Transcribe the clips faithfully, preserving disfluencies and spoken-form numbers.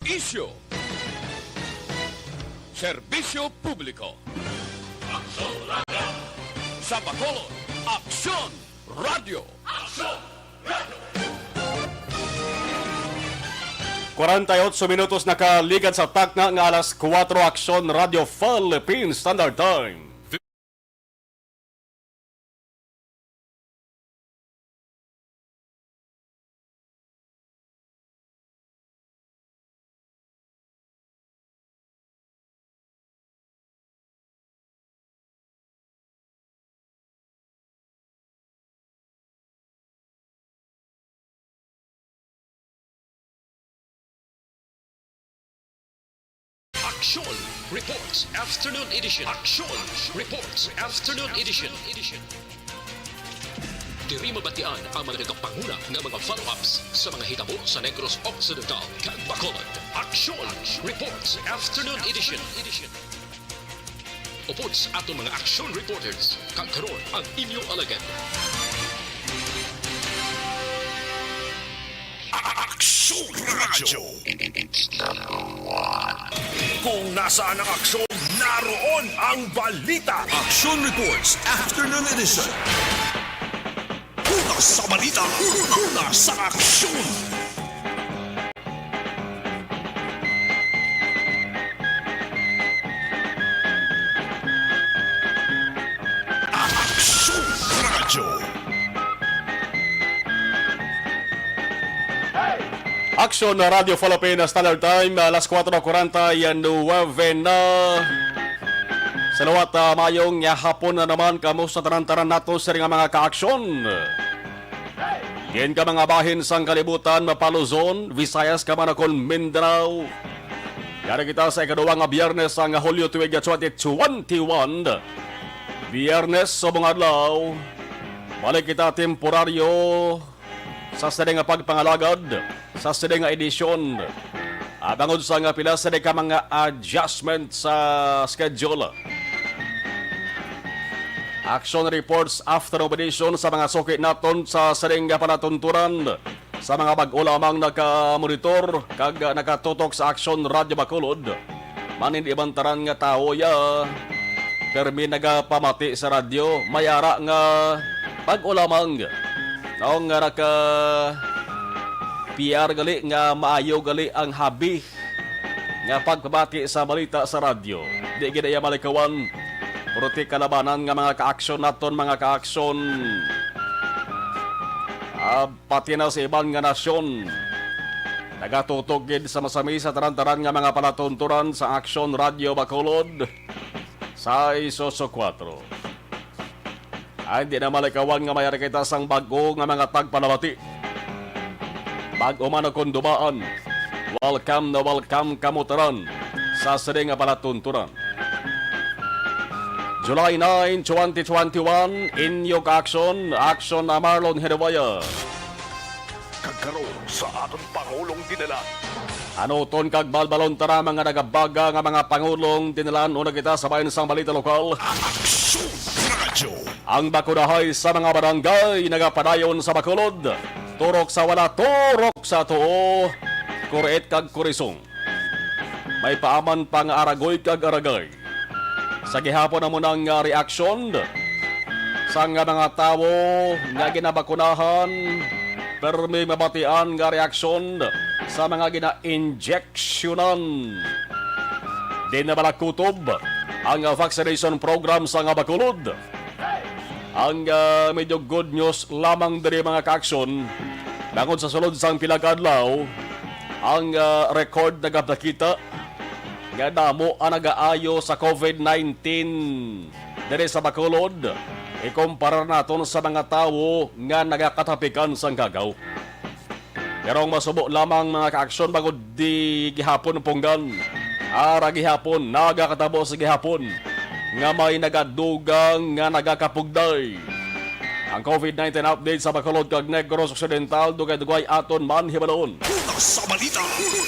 Isyu. Serbisyo publiko. Sa Bacolod, Aksyon Radio. Kwarenta y otso minutos nakaligad sa takna nga alas kuwatro, Aksyon Radio Philippine Standard Time. Aksyon Reports Afternoon Edition. Aksyon Reports Afternoon Edition. Diri mabatian ang mga nagapanguna nga mga follow-ups sa mga hitabo sa Negros Occidental kag Bacolod. Aksyon Reports Afternoon Edition. Upod sa aton mga aksyon reporters, kag karon ang inyo alagad. Aksyon Radyo. Kung nasaan ang aksyon, naroon ang balita. Aksyon Reports Afternoon Edition. Una sa balita, una sa aksyon. Aksyon Radyo. Aksyon na Radyo Philippine Standard Time, alas kuwatro kwarenta y nuwebe na. Sa liwat, ah, mayong, ah, hapon na naman kamo sa tanan-tanan nato sa nga mga kaaksyon. Diin ka mga bahin sang kalibutan, mapa Luzon, Visayas ka man ukon Mindanao. Yari kita sa ikaduwa nga Biyernes sang Hulyo tuig twenty twenty-one. Biyernes subong adlaw. Balik kita temporaryo sa sini nga pagpangalagad, sa sini nga edisyon. Ah, bangod sa nga pila sini ka mga adjustment sa schedule. Action reports after edition sa mga suki naton sa sini nga palatunturan. Sa mga bag-o lamang nakamonitor kag nakatutok sa Action Radio Bacolod, manin iban tanan nga tawo ya permi nagapamati sa radyo, may ara nga bag-o lamang. Naong nga naka P R gali nga maayo gali ang habi nga pagpamati sa balita sa radyo. Di gid iya malikawan, pero ti kalabanan nga mga kaaksyon naton, mga kaaksyon. Ah, pati na sa iban nga nasyon. Nagatutok gid sa masami sa tanan-tanan nga mga palatunturan sa Aksyon Radio Bacolod, sais ocho kuwatro. Ay, di na malikawan nga may ari kita sang bag-o nga mga tagpanabati. Bag-o man o kon dumaan, welcome na welcome kamo tanan sa sini nga palatunturan. July nine, twenty twenty-one, inyo ka-aksyon, aksyon na Marlon Hirawaya. Kag karon sa aton Pangulong Dinalan. Anuton kag balbalon tara mga nagabaga nga mga pangulong dinalan, una kita sa bayan sang balita lokal. Aksyon Radyo. Ang bakunahay sa mga barangay nagapadayon sa Bacolod. Turok sa wala, turok sa tuo. Kuriit kag kurisong. May paaman pa nga aragoy kag aragay. Sa gihapon amo nang, ah, reaksyon sa nga mga tawo nga ginabakunahan, permi mabatian nga reaksyon sa mga gina-injeksyonan. Di na bala kutob ang, ah, vaccination program sa nga Bacolod. Ang, ah, medyo good news lamang diri, mga kaaksyon, bangod sa sulod sang pila ka adlaw, ang, ah, record nagapakita nga damo ang nagaayo sa COVID nineteen diri sa Bacolod, ikumpara naton sa mga tawo nga nagakatapikan sang kagaw. Pero ang masubo lamang, mga kaaksyon, bangod di gihapon punggan, ara gihapon, nagakatabo sa gihapon nga may nagadugang nga nagakapugday. Ang COVID nineteen update sa Bacolod kag Negros Occidental, dugay-dugay aton man hibaluon. Una sa balita,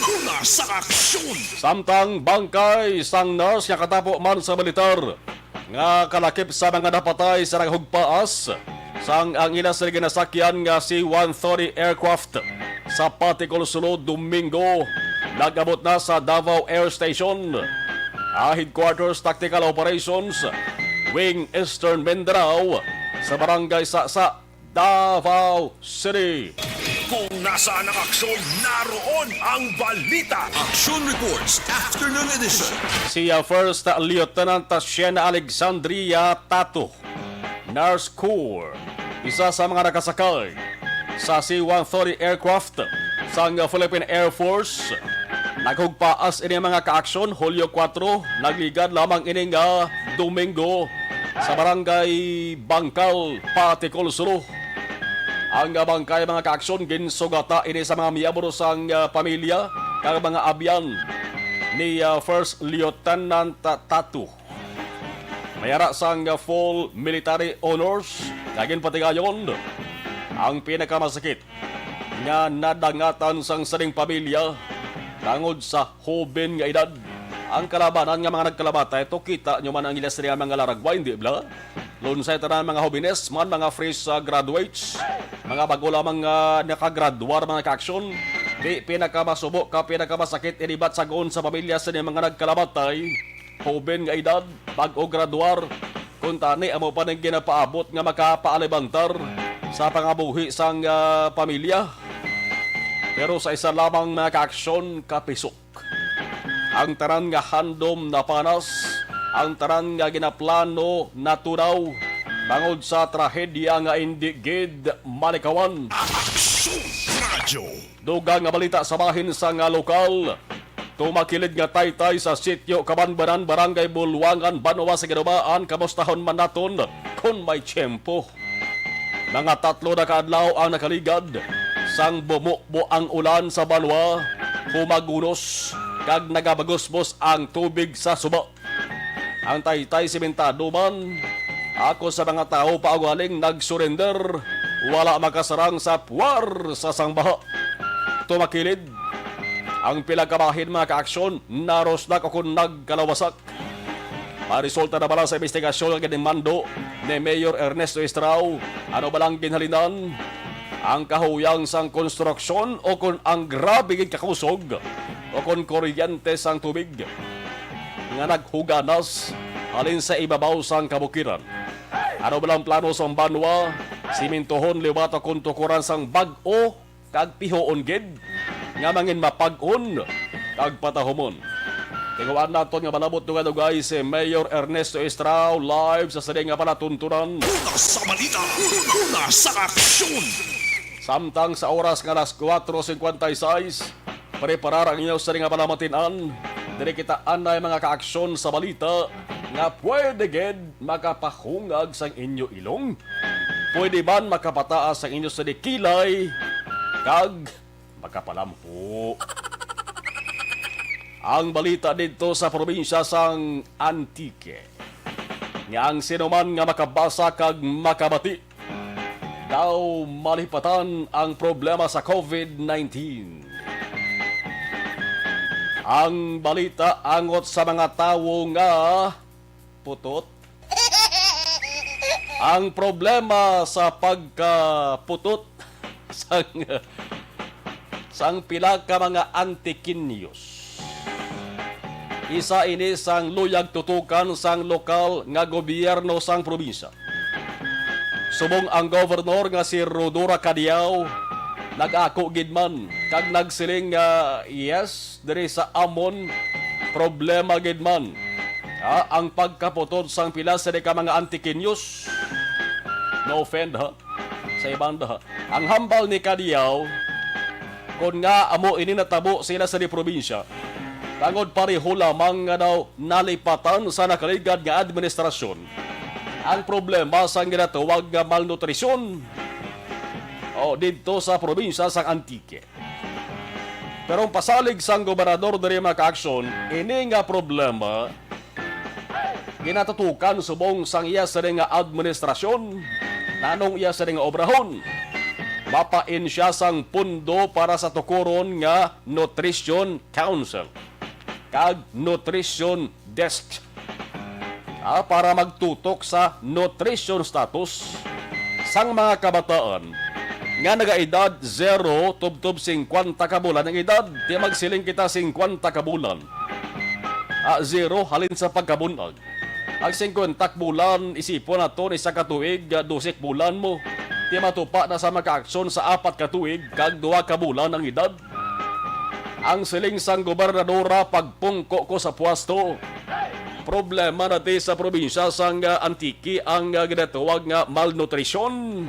una sa aksyon. Samtang bangkay sang nurse nga katapo man sa militar nga kalakip sa mga napatay sa naghugpaas sang ang ila sila ginasakyan nga C one thirty aircraft sa Paticul Sulu, Domingo, nag-abot na sa Davao Air Station, ah, Headquarters Tactical Operations, Wing Eastern Mindanao, sa Barangay Sasa, Davao City. Kung nasaan ang aksyon, naroon ang balita. Action Reports, Afternoon Edition. Si, ah, First Lieutenant Sienna Alexandria Tato, Nurse Corps, isa sa mga nakasakay sa C one thirty aircraft sang Philippine Air Force. Naghugpaas ini mga kaaksyon Hulyo kuwatro, nagligad lamang ini nga Domingo sa Barangay Bangkal, Paticol Sur. Ang, ah, bangkay, mga kaaksyon, ginsugata ini sa mga miyembro sang, ah, pamilya kag mga abyan ni, ah, First Lieutenant Tato. May ara sang full military honors, kag ginpatigayon ang pinakamasakit nga nadangatan sang sining pamilya tungod sa hoben nga edad. Ang kalabanan nga mga nagkalamatay, to, kita nyo man ang ila sila nga mga laragway, di bala? Lunsay tanan, mga hobenes man, mga fresh, ah, graduates, mga bago lamang nga nakagraduar, mga kaaksyon. Di pinakamasubo ka, pinakamasakit inibat sagon sa pamilya sini mga nagkalamatay. Hoben nga edad, bag-o graduar, kuntani amo pa ning ginapaabot nga makapaalibantar sa pangabuhi sang, ah, pamilya. Pero sa isa lamang, mga kaaksyon, kapisok. Ang tanan nga handom napanas, ang tanan nga ginaplano natunaw, bangod sa trahedya nga indi gid malikawan. Aksyon Radyo. Dugang nga balita sa bahin sang lokal. Tumakilid nga taytay sa Sitio Kabanbanan, Barangay Bulwangan, banwa sa Ginubaan. Kamustahon man naton kon may tiyempo. Mga tatlo na ka adlaw ang nakaligad sang bumubo ang ulan sa banwa, humagunos, kag nagabagusbos ang tubig sa suba. Ang taytay simentado man, ako sa mga tawo pa ugaling nagsurrender, wala makasarang sa puwarsa sang baha. Tumakilid ang pila ka bahin, mga kaaksyon, narusnak o kon nagkalawasak. Maresulta na bala sa investigasyon nga ginmando ni Mayor Ernesto Estrao, ano balang ginhalinan, ang kahuyang sang konstruksyon o kon ang grabe gid kakusog o kon kuryente sang tubig nga naghuganas halin sa ibabaw sang kabukiran? Ano balang plano sang banwa, simintuhon liwat o kon tukuran sang bag-o kag pihoon gid nga mangin mapag-on kag patahumon. Tinguhaan naton nga malabot dugay-dugay si Mayor Ernesto Estrao live sa sini nga palatuntunan. Una sa balita, una sa aksyon. Samtang sa oras nga alas kuwatro cincuenta y seis, preparar ang inyo sini nga palamatinan. Diri kita anay mga kaaksyon sa balita nga pwede gid makapahungag sang inyo ilong. Pwede man makapataas ang inyo sini kilay kag makapalampo. Ang balita didto sa probinsya sang Antique, nga ang sinuman nga makabasa kag makabati daw malipatan ang problema sa covid nineteen. Ang balita angot sa mga tawo nga putot. Ang problema sa pagkaputot sang, sang pila ka mga Antiqueños. Isa ini sang luyag tutukan sang lokal nga gobyerno sang probinsya. Subong ang gobernador nga si Rhodora Cadiao nag-ako gid man kag nagsiling nga yes, diri sa amon, problema gid man, ha, ang pagkaputot sang pila sini ka mga Antiqueños. No offend, ha, sa ibang da. Ang hambal ni Cadiao, kon nga amo ini natabo sila sa di probinsya, tangod pareho lamang nga daw nalipatan sa nakaligad nga administrasyon ang problema sang ginatawag nga malnutrisyon, o, didto sa probinsya sang Antique. Pero ang pasalig sang gobernador diri, mga kaaksyon, ini nga problema ginatutukan subong sang iya sini nga administrasyon. Nanong iya sini nga obrahon? Mapain siya sang pundo para sa tukuron nga Nutrition Council kag Nutrition Desk, ah, para magtutok sa nutrition status sang mga kabataan nga nagaedad zero tubtob singkwenta ka bulan ang edad. Ti magsiling kita singkwenta ka bulan. Ah, zero halin sa pagkabunag. Ang singkwenta ka bulan, isipon naton isa ka tuig, ah, dose ka bulan mo. Ti matupa na sa makaaksyon sa apat ka tuig kag duha ka bulan ang edad. Ang siling sang gobernadora, pagpungko ko sa pwesto. Problema na ti sa probinsya sang, ah, Antique ang, ah, ginatawag nga malnutrisyon.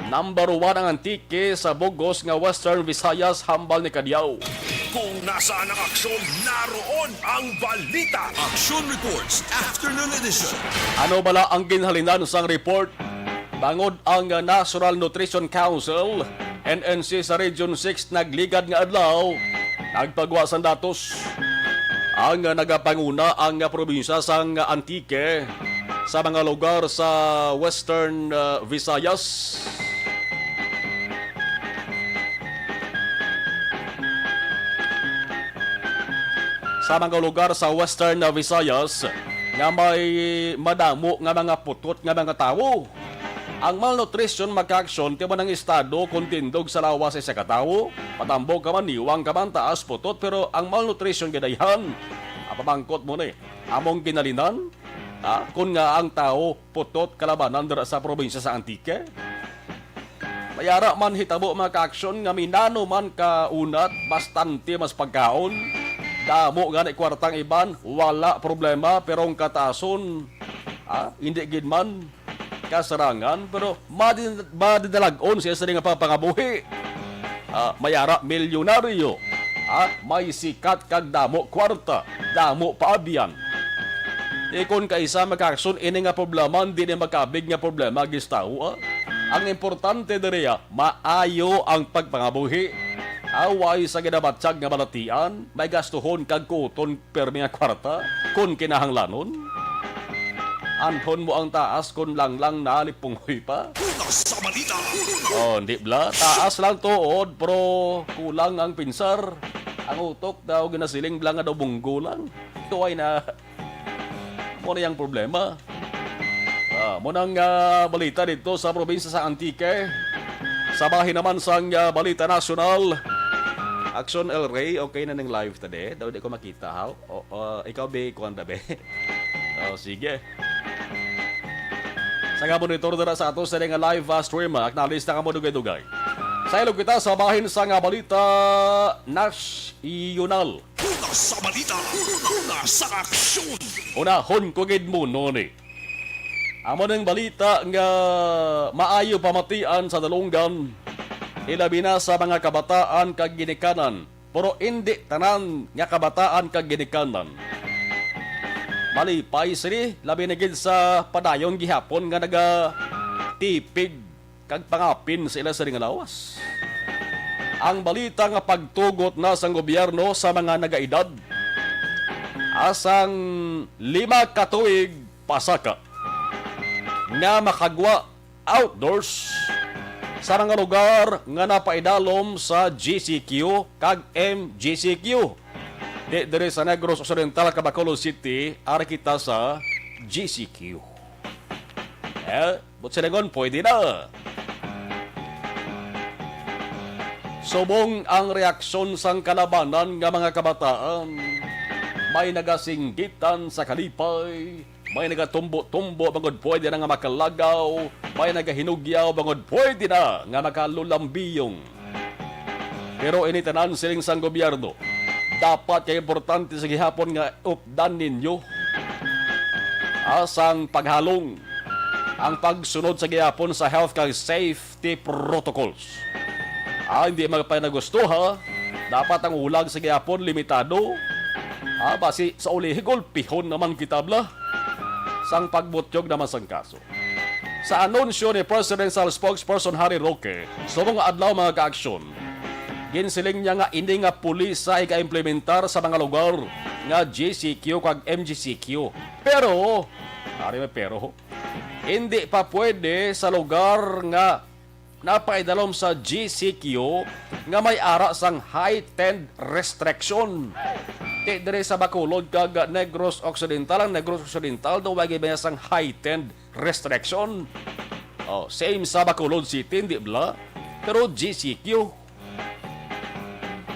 Number one ang Antique sa bug-os nga Western Visayas, hambal ni Cadiao. Kung nasaan ang aksyon, naroon ang balita. Action Reports, Afternoon Edition. Ano bala ang ginhalinan sang report? Bangod ang National Nutrition Council, N N C, sa Region six nagligad nga adlaw, nagpagwa sang datos. Ang nagapanguna ang probinsya sang Antique sa mga lugar sa Western, uh, Visayas. Sa mga lugar sa Western, uh, Visayas nga may madamo nga mga putot nga mga tawo. Ang malnutrition, makaaksyon, ti man ang estado kon tindog sa lawas sa isa ka tawo, patambok ka man, niwang ka man, taas putot, pero ang malnutrition gidayhan. Apamangkot mo ni, among ginalinan, ha? Kon nga ang tawo putot kalabanan dira sa probinsya sa Antique? Mayara man hitabo, mga kaaksyon, nga minano man ka unat, bastante mas pagkaon. Damo gani kwartang iban, wala problema, pero ang kataason, ah, hindi gid man kasarangan, pero madi-, madidalagon siya sa nga pagpangabuhi. Ah, mayara milyonaryo, ah, may sikat kag damo kwarta, damo paabyan. Ikon kaisa, mga kaaksyon, ini nga problema, hindi ni makabig nga problema, gistaw, ah. Ang importante diri, ah, maayo ang pagpangabuhi. Away sa ginabatyag nga balatian, may gastuhon kag kuton permi nga kwarta, kon kinahanglanon. Anhon mo ang taas kon langlang nalipunghoy pa. Una sa balita. Oh, hindi bala. Taas lang tuod, pero kulang ang pinsar. Ang utok daw ginasiling bala nga daw bunggo lang. Tuway na. Mo na yung problema. Ah, mo nang, ah, balita dito sa probinsya sa Antique. Sa bahin naman sang, ah, balita nasyonal. Action El Rey, okay na ning live ta, de? Daw di ko makita, ha? O, ah, ikaw, be, kuwan da, be? Oh, sige. Sa nga monitor dira sa ato sa nga live, ah, stream, ah, acknowledge na kamo dugay-dugay. Sa ilog kita sa bahin sa nga balita nasyonal. Una sa balita, una sa aksyon. Unahon ko gid mo, no, ni. Amo ning balita nga maayo pamatian sa dalunggan, ilabi na sa mga kabataan kag ginikanan, pero indi tanan nga kabataan kag ginikanan. Malipay sini, labi na gid sa padayon gihapon nga nagatipig kag pangapin sa ila sa nga lawas. Ang balita nga pagtugot na sang gobyerno sa mga nagaedad asang lima ka tuig pasaka nga makagwa outdoors sa mga lugar nga napaidalom sa G C Q kag M G C Q. Di diri sa Negros Occidental, kag Bacolod City, ari kita sa G C Q. Eh, but silingon, pwede na. Subong ang reaksyon sang kalabanan nga mga kabataan, may nagasinggitan sa kalipay, may nagatumbo-tumbo bangod pwede na nga makalagaw, may nagahinugyaw bangod pwede na nga makalulambiyong. Pero ini tanan, siling sang gobyerno, dapat kay importante sa gihapon nga updan ninyo asang paghalong ang pagsunod sa gihapon sa health kag safety protocols. Ah, hindi magpanagusto, ha? Dapat ang ulag sa gihapon limitado. Ah, basi sa ulihi, gulpihon naman kita bala sang pagbutyog naman sang kaso. Sa anunsyo ni Presidential Spokesperson Harry Roque, subong nga adlaw, mga kaaksyon, ginsiling niya nga ini nga pulisa iga-implementar sa mga lugar nga G C Q kag M G C Q. Pero, ari may pero, hindi pa pwede sa lugar nga napaidalom sa G C Q nga may ara sang heightened restriction. Ti diri sa Bacolod kag Negros Occidental, ang Negros Occidental daw wagi ba sang heightened restriction? Oh, same sa Bacolod City, di bala? Pero G C Q.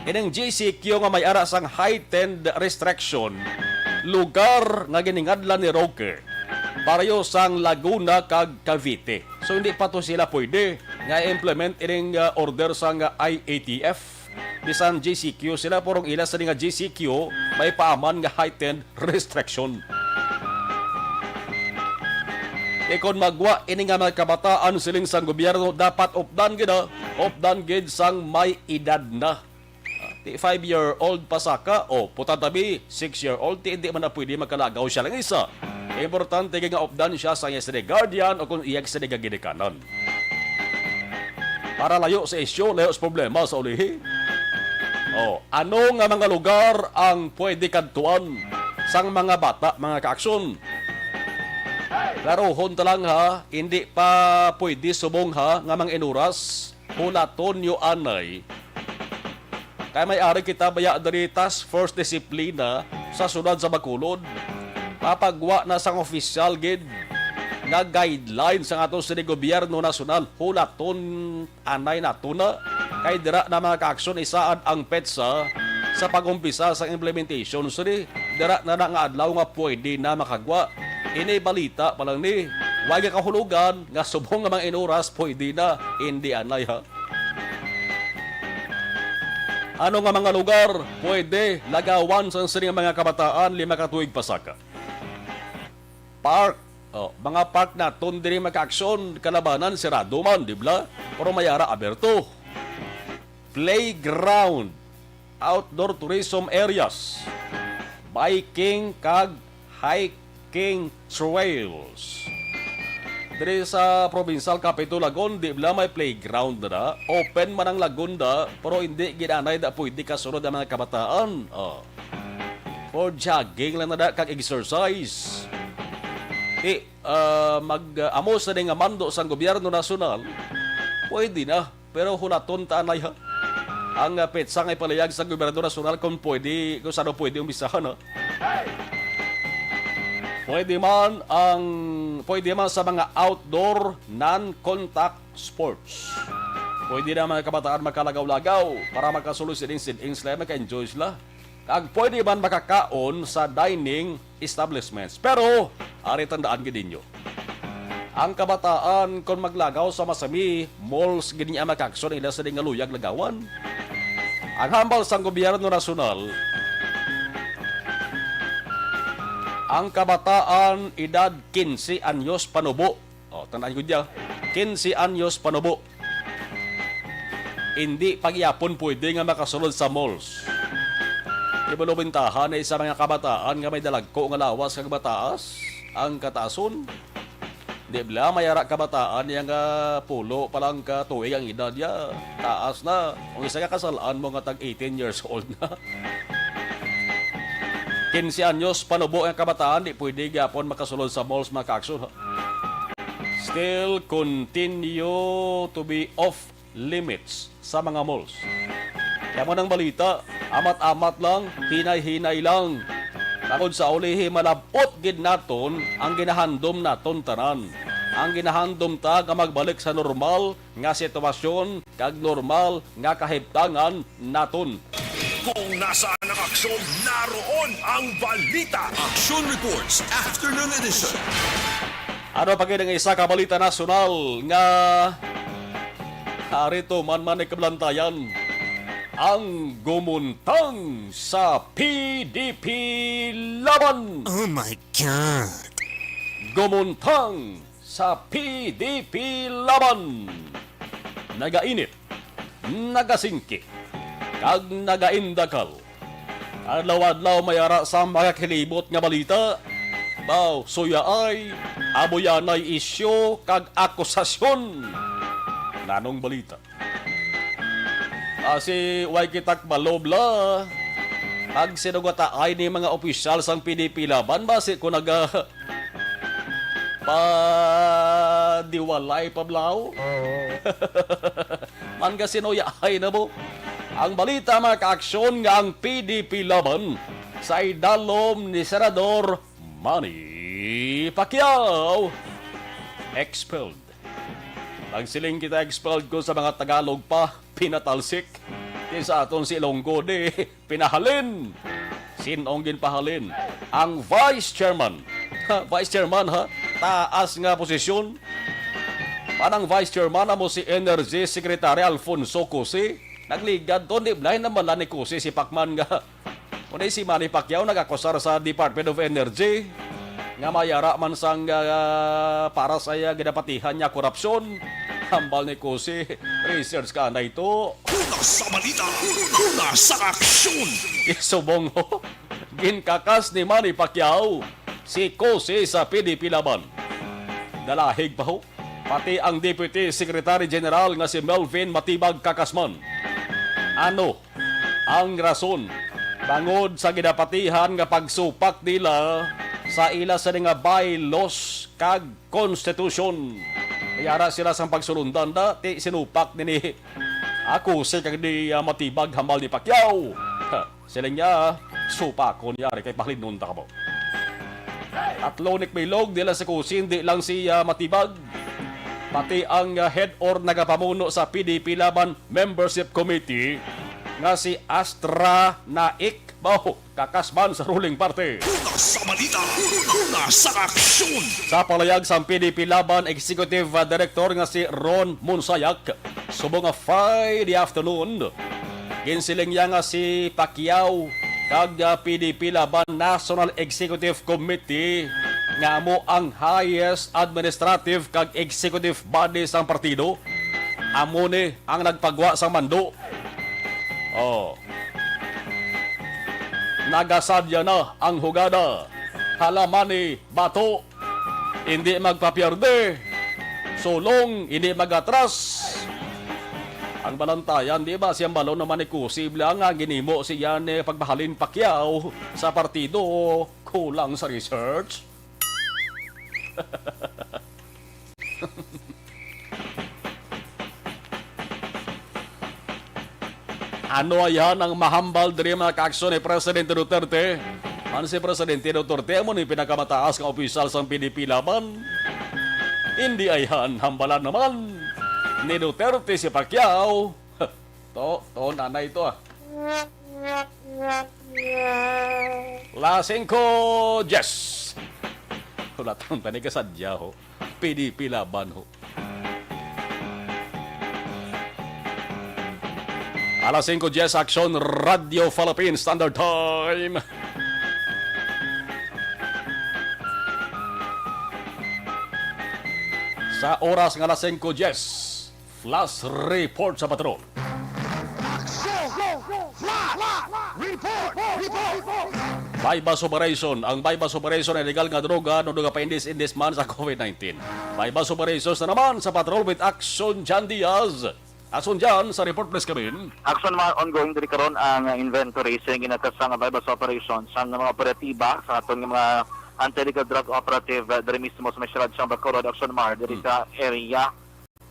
Ining G C Q nga may ara sang heightened restriction, lugar nga giningadlan ni Roque, pareho sang Laguna kag Cavite. So, hindi pa to sila pwede nga i-implement ining, ah, order sang I A T F. Bisan G C Q sila, pero ang ila sa nga G C Q may paaman nga heightened restriction. Kay kon magwa ini nga mga kabataan, siling sang gobyerno, dapat updan gid, ah. Updan gid sang may edad na. Ah, ti five-year-old pa saka, o, puta tabi, six-year-old, ti hindi man na pwede magkalagaw siya lang isa. Importante gid nga updan siya sa iya sini guardian o kung iya sini nga ginikanan. Para layo sa isyu, layo sa problema sa ulihi. O, ano nga mga lugar ang pwede kadtuan sang mga bata, mga kaaksyon? Klarohon ta lang ha, hindi pa pwede subong ha nga mga inuras, hulaton nyo anay. Kay may ari kita baya diri task force disiplina sa syudad sa Bacolod. Papagwa na sang opisyal gid nga guidelines sang ato sini gobyerno nasyonal. Hulaton anay nato na. Kay dira na, mga kaaksyon, isaad ang petsa sa pag-umpisa sang implementation sini. Dira na na nga adlaw nga pwede na makagwa. Ini balita pa lang ni. Way nga kahulogan nga subong nga mga inuras pwede na. Hindi anay ha. Ano nga mga lugar pwede lagawan sang sini nga mga kabataan lima ka tuig pa saka? Park. O, mga park naton diri, mga kaaksyon, kalabanan sirado man, di bala? Pero may ara aberto. Playground, outdoor tourism areas, biking kag hiking trails. Diri sa provincial capital Lagon, di bala may playground na, open man ang Lagon da, pero hindi gid anay da pwede kasunod ang mga kabataan. O. For jogging lang na da kag exercise. Di, ah, mag, ah, amo sa nga mando sang gobyerno nasyonal, pwede na. Pero hulaton ta anay ha. Ang, ah, petsa nga ipalihag sa gobyerno nasyonal kung pwede, kung saan pwede umpisahan ha. Pwede man ang, pwede man sa mga outdoor, non-contact sports. Pwede na mga kabataan makalagaw-lagaw para makasulod sining sid-ing sila, maka-enjoy sila. Kag pwede man makakaon sa dining establishments. Pero, ari tandaan gid ninyo. Ang kabataan, kon maglagaw sa masami, malls gid niya makakson ila sa di nga luyag lagawan. Ang hambal sang gobyerno nasyonal, ang kabataan edad quince anyos panubo. O, tandaan ko diya, quince anyos panubo. Hindi pagyapon pwede nga makasulod sa malls. Di ba, lo, bintaha na sa mga kabataan nga may dalagko nga lawas kag mataas ang kataason? Di bala, may ara kabataan niya nga pulo pa lang ka tuig ang edad niya. Taas na. Kung isa ka kasalaan mo nga tag eighteen years old na. Quince anyos panubo ang kabataan, di pwede gyapon makasulod sa malls, mga kaaksyon, ha? Still continue to be off limits sa mga malls. Kaya mo nang balita, amat-amat lang, hinay-hinay lang. Tungod sa ulihi, malab-ot gid naton ang ginahandom naton tanan. Ang ginahandom ta nga magbalik sa normal nga sitwasyon kag normal nga kahimtangan naton. Kung nasaan ang aksyon, naroon ang balita. Action Reports, Afternoon Edition. Ano pa gid ang isa ka balita nasyonal nga ari tuman man ni kablantayan? Ang gumuntang sa P D P laban. Oh my God! Gumuntang sa P D P laban. Nagainit, nagasingki, kag nagaindakal. Adlaw-adlaw may ara sa makakilibot nga balita. Baw, suyaay, abuyanay isyu kag akusasyon. Nanong balita? Asi, way kita kabalo, bla. Pag sinugataay ni mga opisyal sang P D P laban, basi ko naga-, padiwalay pa, bla. Oo. Man ka sinuyaay na mo. Ang balita, mga kaaksyon, nga ang P D P laban sa idalom ni Senador Manny Pacquiao expelled. Pagsiling kita expelled ko sa mga Tagalog pa, pinatalsik. Di sa aton si Ilonggo di, pinahalin. Sin-ong ginpahalin? Ang vice chairman. Ha, vice chairman, ha? Taas nga posisyon. Panang vice chairman amo si Energy Secretary Alfonso Cusi. Nagligad to, di balahin naman lang ni Cusi si Pacman nga Kundi si Manny Pacquiao nag-akusar sa Department of Energy nga may ara man sang, ah, para sa iya ginapatihan niya korupsyon. Hambal ni Cusi, research ka na ito. Una sa balita, una sa aksyon. Subong ho, ginkakas ni Manny Pacquiao si Cusi sa P D P Laban. Dalahig pa ho, pati ang Deputy Secretary General nga si Melvin Matibag kakasman. Ano ang rason bangod sa ginapatihan nga pagsupak nila sa ila sa mga bylaws kag konstitusyon. May ara sila sang pagsulundan na ti sinupak nini ako si kag ni, ah, Matibag hambal ni Pacquiao. Ha, sila niya, supakon yari kay pahalinon ta kamo. Tatlo ni Kmilog, di lang si Cusi, di lang si, ah, Matibag. Pati ang, ah, head or nagapamuno sa P D P Laban Membership Committee nga si Astra Naik, mao, kakasman sa ruling party. Una sa balita, una sa aksyon. Sa palayag sang P D P Laban Executive, ah, Director nga si Ron Monsayak, subong nga Friday afternoon, ginsiling niya nga si Pacquiao kag, ah, P D P Laban National Executive Committee nga amo ang highest administrative kag executive body sang partido. Amo ni ang nagpagwa sang mando. Oh. Nagasadya na ang hugada. Halamani, bato. Hindi magpapierde. Sulong, hindi magatras. Ang balantayan, di ba, siyang balon naman ni Kusib lang ang ginimo siya ni pagbahalin Pacquiao sa partido. Kulang sa research. Ano ayan ang mahambal diri, mga kaaksyon, ni Presidente Duterte? Man si Presidente Duterte amo ni pinakamataas nga opisyal sang P D P Laban. Hindi ayan hambalan naman ni Duterte si Pacquiao. To, to, nanay to, ah. Las singko diyes. Wala tang tani kasadya, ho. P D P Laban, ho. Alas singko diyes, Aksyon Radyo Philippine Standard Time. Sa oras nga alas singko diyes, flash report sa patrol. Aksyon! Flash! Report! Report! Buy-bust operation. Ang buy-bust operation ay legal nga droga, no, droga pa indis-indis man sa covid nineteen. Buy-bust operations na naman sa patrol with Action Jan Diaz. Action Jan, sa report, please, kami. Action Mar, ongoing diri karon ang inventory sa ginakasang buy-bust operation sa mga operatiba sa aton nga mga anti-illegal drug operative, eh, diri mismo sa may siyudad sang Bacolod, Action Mar, diri Hmm. sa area,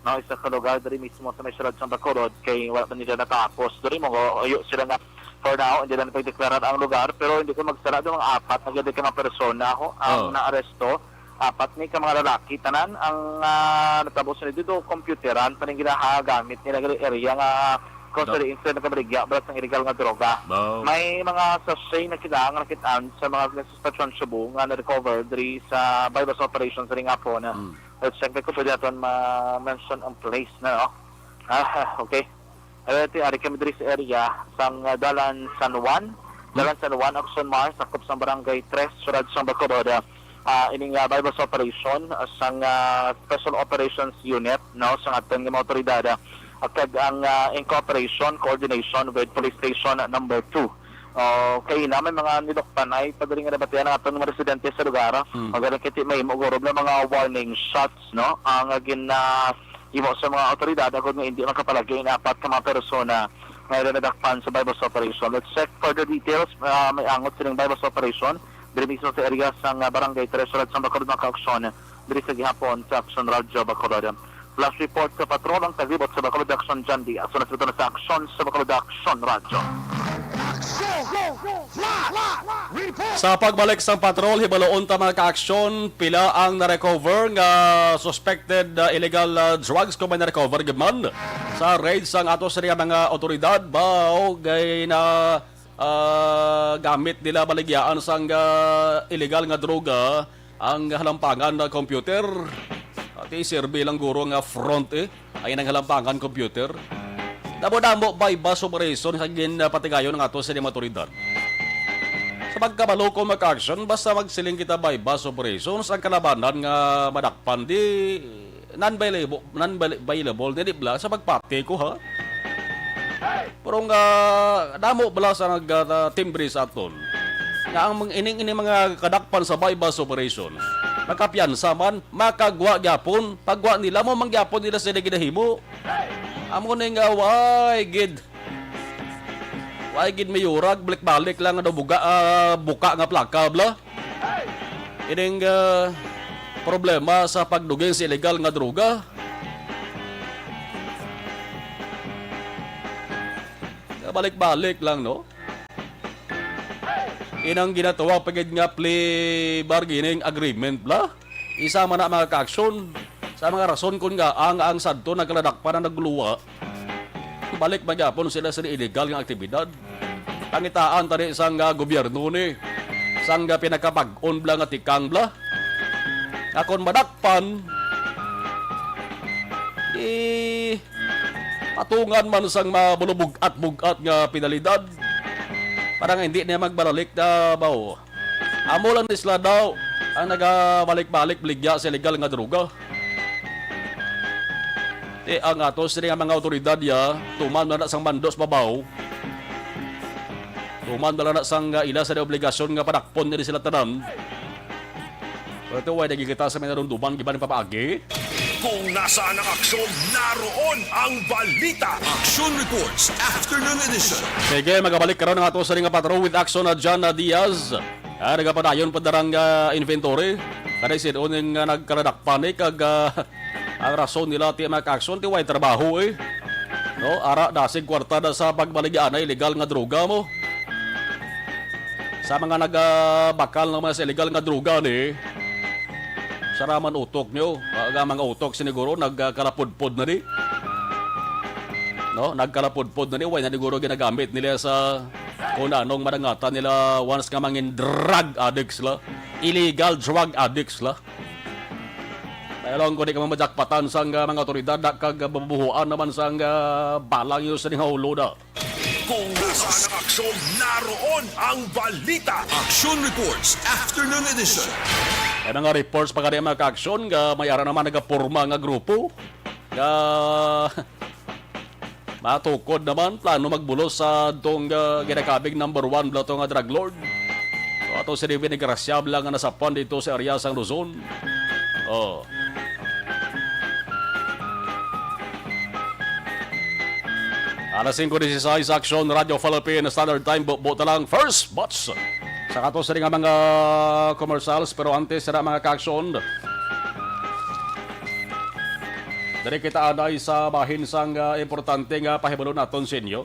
no, isa ka lugar diri mismo sa may siyudad sang Bacolod, kay wala pa nila natapos. Diri mo, ayo sila nga for now, hindi na pagdeklarar ang lugar, pero hindi ko magsala do mga apat na gid ka mga persona ho ang Oh. naaresto. Apat ni ka mga lalaki, tanan ang, ah, natabo sa dito, computeran, pa ning ginagamit nila nga area nga kung Dok- sa diin sila nagkamaligya, balat ng illegal nga droga. Wow. May mga sachet na kita ang nakitaan sa mga suspension subo nga na-recover diri sa buy-bust operation sa ring hapon. Mm. Let's check ko pwede natin ma-mention ang place na, no? Ah, okay. Ay, ito, ari kami diri sa area sang, ah, Dalan San Juan. Hmm. Dalan San Juan, Action Mar, sakop sang Barangay Tres, Siyudad sang Bacolod. Ah, ining, ah, buy-bust operation, ah, sang, ah, Special Operations Unit, no, sang aton nga mga otoridad, ah, kag ang, ah, in cooperation, coordination with Police Station Number Two. Oh, kay na may mga niluktanay pa diri nga nabatian ang aton mga residente sa lugar. Hmm. Magaling kiti may guro na mga warning shots, no, ang, ah, gin, ah, imo sa mga otoridad agod nga hindi makapalagi ang apat ka mga persona nga ila nadakpan sa buy-bust operation. Let's check further details. Ah, may angot sining buy-bust operation diri mismo sa area sang, ah, Barangay Tres, Siyudad sang Bacolod, mga kaaksyon, diri sa gihapon sa Action Radyo Bacolod. Flash report sa patrol ang taglibot sa Bacolod Action, John Diaz. Sunod sa aksyon sa Bacolod Action Radyo. Action! Flash! Report! Sa pagbalik sang patrol, hibaluon ta, mga ka-aksyon, pila ang na-recover nga suspected, ah, illegal, ah, drugs kung may na-recover gid man sa raid sang ato sini nga mga awtoridad. Bao gay na, ah, gamit nila baligyaan sang, ah, illegal nga droga ang halampangan na computer. Ati, sirbi lang guro nga front, eh. Ay nang halampangan computer. Damo-damo buy-bust operation sa ginpatigayon nga ato sa mga awtoridad. Sa pagkabalo ko, mga ka-aksyon, basta magsiling kita buy-bust operations, ang kalabanan nga madakpan di non-bailable, non-bailable, di, di bala sa pagpati ko, ha? Pero nga, damo bala sa nag, ah, timbre sa aton nga ang mga ining, ining mga kadakpan sa buy-bust operations, makapiyansa man, makagwa gyapon, pagwa nila mo man gyapon nila sila ginahimo. Amo ni nga, way gid. Way gid may urag, balik-balik lang, ano, buga, ah, buka nga plaka, bla. Ining, ah, problema sa pagdugin sa illegal nga droga. Balik-balik lang, no? Inang ginatawag pa gid nga plea bargaining agreement, bla. Isa man na, mga ka-aksyon, sa mga rason kun nga ang, ang sadto nagkaladakpan na nagluwa. Balik magyapon sila sa illegal nga aktibidad. Pangitaan tani sang, ah, gobyerno ni, sang, ah, pinakabag-on bla nga tikang, bla. Nga kon madakpan, eh, patungan man sang mabulubog-at-bug-at nga penalidad para nga hindi niya magbalalik na bao. Amo lang ni sila daw ang nagabalik-balik baligya sa illegal nga droga. Ti ang ato sini nga mga awtoridad ya, tuman na na sang mandos babaw. Tuman na na sang, ah, ila sa obligasyon nga padakpon ni sila tanan. Pero ito, way naging kita sa may narumduman, giban ni papaagi. Kung nasaan ang aksyon, naroon ang balita. Action Reports, Afternoon Edition. Sige, magabalik karon ang ato sa nga patrol with Action na John, ah, Diaz. Ah, nagapadayon pa darang, ah, inventory. Kada isin-on nga nagkaladakpan ni kag, ah, ang rason nila ti mga ka-aksyon ti way trabaho, eh. No, ara dasig kwarta na sa pagbaligya na illegal nga droga mo. Sa mga nagabakal naman sa illegal nga droga ni, saraman utok nyo. Aga mga utok siniguro nagkalapudpod na di. No, nagkalapudpod na di. Way na siguro ginagamit nila sa kung anong manangatan nila once nga mangin drug addicts la. Illegal drug addicts la. Kaya lang kung di ka mamadakpatan sang, ah, mga otoridad, da kag mabubuhuan naman sang, ah, balang yun sa ning haulo na. Kung nasaan ang aksyon, naroon ang balita. Action Reports, Afternoon Edition. May mga reports pa gani, mga ka-aksyon, nga may ara naman nagaporma nga grupo nga matukod naman, plano magbulos sa tong, ah, ginakabig number one bala to nga drug lord. So, ato si David Gracia bala nga nasapan dito sa area sang Luzon. Oh. Alas singko dieciséis, Action Radio Philippines Standard Time, bu-, buta lang, first batch. Sa kato sa nga mga commercials, pero antes sa mga ka-action, diri kita anay sa bahin sang, ah, importante nga pahibalo naton sa inyo.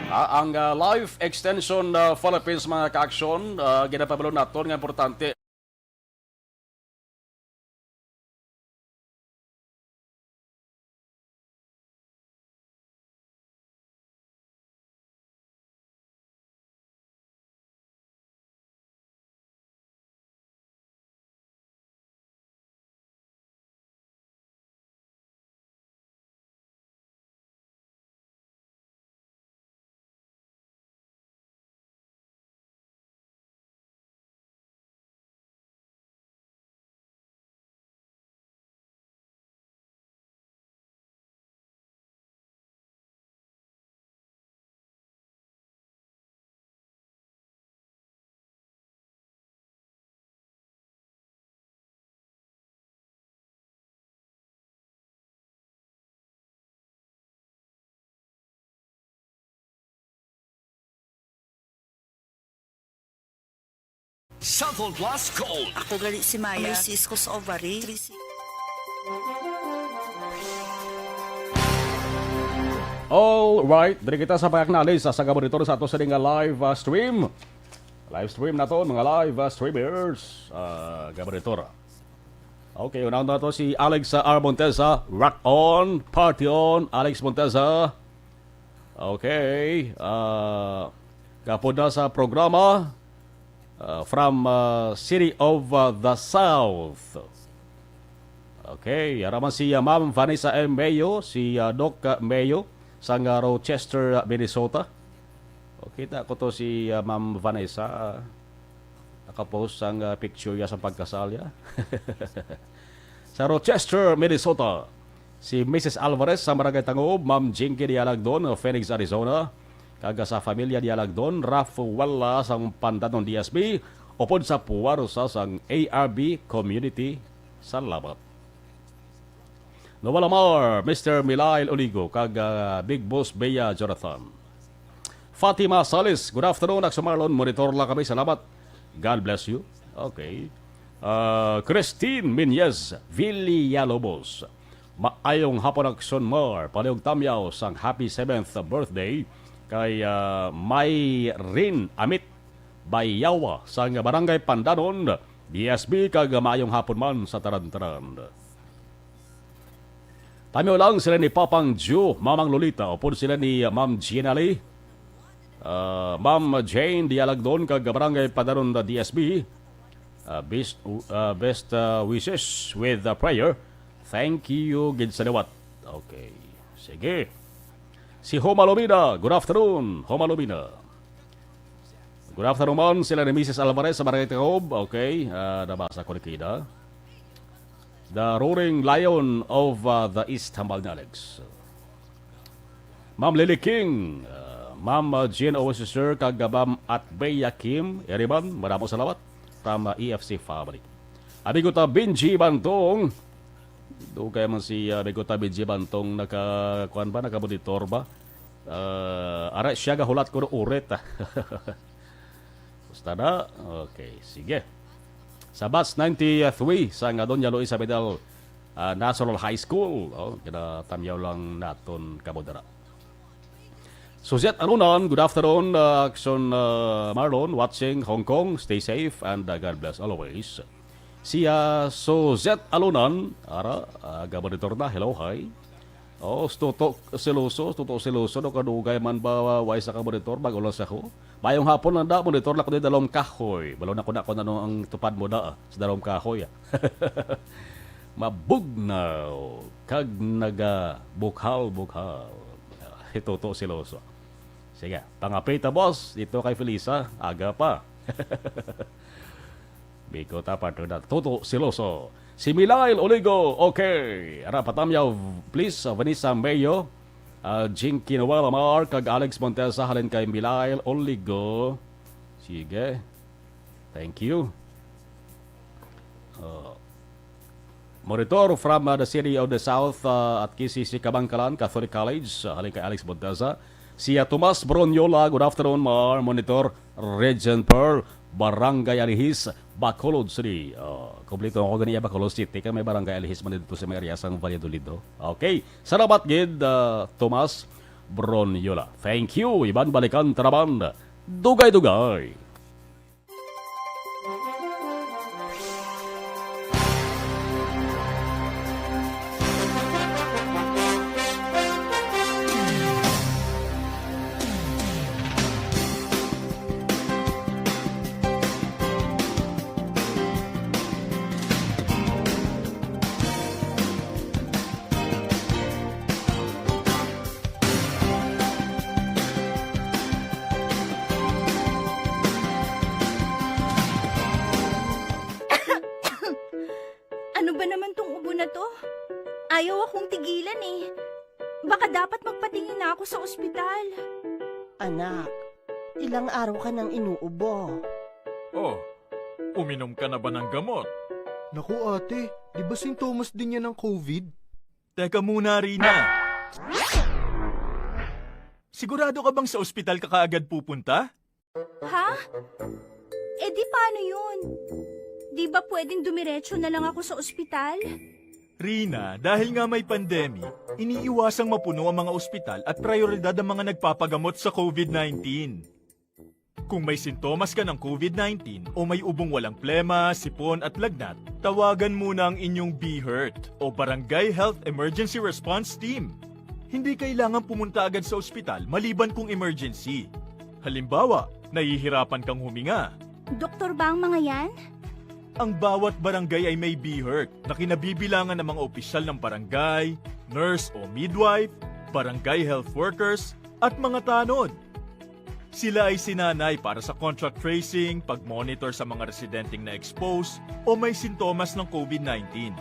Ah, ang, ah, Life Extension, ah, Philippines, mga ka-action, ah, ginapahibalo naton nga importante. Santhol Plus Gold. Ako gali si Maya. May cyst ko sa ovary. Three si- All right, diri kita sa pag-acknowledge sa, sa monitor sa ato sa nga live, ah, stream. Live stream naton, mga live, ah, streamers, ah, Gabaritora. Okay, unahon nato si Alex, ah, R Monteza. Rock on, party on, Alex Monteza. Okay, ah, kapod na sa programa, ah, from, ah, City of, ah, the South. Okay, ara man si, ah, Ma'am Vanessa M Mayo, si, ah, Doc, ah, Mayo, sang, ah, Rochester, ah, Minnesota. O, kita ko to si, ah, Ma'am Vanessa, ah, nakapost sang, ah, picture ya sa pagkasal ya. Sa Rochester, Minnesota, si Missus Alvarez sa Barangay Tangob, Ma'am Jinky Dialagdon, Phoenix, Arizona, kag sa Familia Dialagdon, Rafaela sang Pandanon D S B, upod sa puwersa sang A R B Community. Salamat. Noel Amar, Mister Milail Oligo, kag, ah, Big Boss Bea Jonathan. Fatima Salis, good afternoon, Akso Marlon. Monitor lang kami, salamat. God bless you. Okay. Ah, Christine Minyez Villalobos. Maayong hapon, Akson Mar. Palihog tamyaw sang happy seventh birthday kay, ah, Mayrin Amit Bayawa sang Barangay Pandanon, D S B, kag maayong hapon man sa tanan-tanan. Tamyaw lang sila ni Papang Joe, Mamang Lolita, upod sila ni Ma'am Jeanali, ah, Ma'am Jane Dialagdon, kag Barangay Padaron na D S B. Ah, best, ah, best, ah, wishes with a prayer. Thank you gid sa liwat. Okay. Sige. Si Homa Lumina. Good afternoon, Homa Lumina. Good afternoon man, sila ni Missus Alvarez sa Barangay Tacob. Okay, ah, nabasa ko ni Kida. The Roaring Lion of, ah, the East, hambal ni Alex. Ma'am Lily King, ah, Ma'am, ah, Jean Owen Sister, kag, ah, Ma'am Atbeya Kim Eriman, madamo salamat from, ah, E F C family. Amigo ta Benji Bantong, dugay man si, ah, amigo ta Benji Bantong naka, kuan ba, nakamonitor ba? Ah, ara siya gahulat ko no urit, ah. Basta na. Okay, sige. Sa batch ninety-three sa nga Doña Luisa Vidal, ah, National High School. Oh, kinatamyaw lang naton kamo dira. Suzette Alunan, good afternoon, ah, Action, ah, Marlon, watching Hong Kong. Stay safe and, ah, God bless always. Si, ah, Suzette Alunan, ara, ah, gabonitor na. Hello, hi. Oh, si Toto Siloso, si Toto Siloso, no, kadugay man ba, wa sa ka monitor, bag-o lang sa ko. Mayong hapon lang da, monitor lang ko ni Dalom Kahoy. Balo na ko na kung ano ang tupad mo da, ah, sa Dalom Kahoy, ah. Mabugnaw, kag nagabukhal-bukhal. Ah, si Toto Siloso. Sige, pangapita, boss, dito kay Felisa, aga pa. Bigo ta, partner na. Toto Siloso. Si Milail Oligo. Okay. Ara, patamyaw, please, uh, Vanessa Mayo. Uh, Jinky Noel Amar, kag Alex Montesa, halin kay Milail Oligo. Sige. Thank you. Uh, Monitor from, uh, the City of the South, uh, at K C C Kabangkalan Catholic College, uh, halin kay Alex Montesa. Si, uh, Tomas Bronyola, good afternoon, Mar. Monitor, Regent Pearl, Barangay Alihis, Bacolod City. Uh, kompleto ako gani iya, Bacolod City, kay may Barangay Alihis man dito sa may area sang Valladolid, oh. Okay, salamat gid, uh, Tomas Bronyola. Thank you, Iban Balikan Taraban. Dugay-dugay. Ano ba naman tong ubo na to? Ayaw akong tigilan eh. Baka dapat magpatingin na ako sa ospital. Anak, ilang araw ka nang inuubo. Oh, uminom ka na ba ng gamot? Naku, ate, di ba sintomas din yan ng COVID? Teka muna, Rina. Sigurado ka bang sa ospital ka kaagad pupunta? Ha? Eh di paano yun? Di ba pwedeng dumiretso na lang ako sa ospital? Rina, dahil nga may pandemic, iniiwasang mapuno ang mga ospital at prioridad ang mga nagpapagamot sa COVID nineteen. Kung may sintomas ka ng COVID nineteen o may ubong walang plema, sipon at lagnat, tawagan muna ang inyong BHERT o Barangay Health Emergency Response Team. Hindi kailangan pumunta agad sa ospital maliban kung emergency. Halimbawa, nahihirapan kang huminga. Doktor ba ang mga yan? Ang bawat barangay ay may BHERT na kinabibilangan ng mga opisyal ng barangay, nurse o midwife, barangay health workers, at mga tanod. Sila ay sinanay para sa contact tracing, pag-monitor sa mga residenteng na-expose o may sintomas ng COVID nineteen.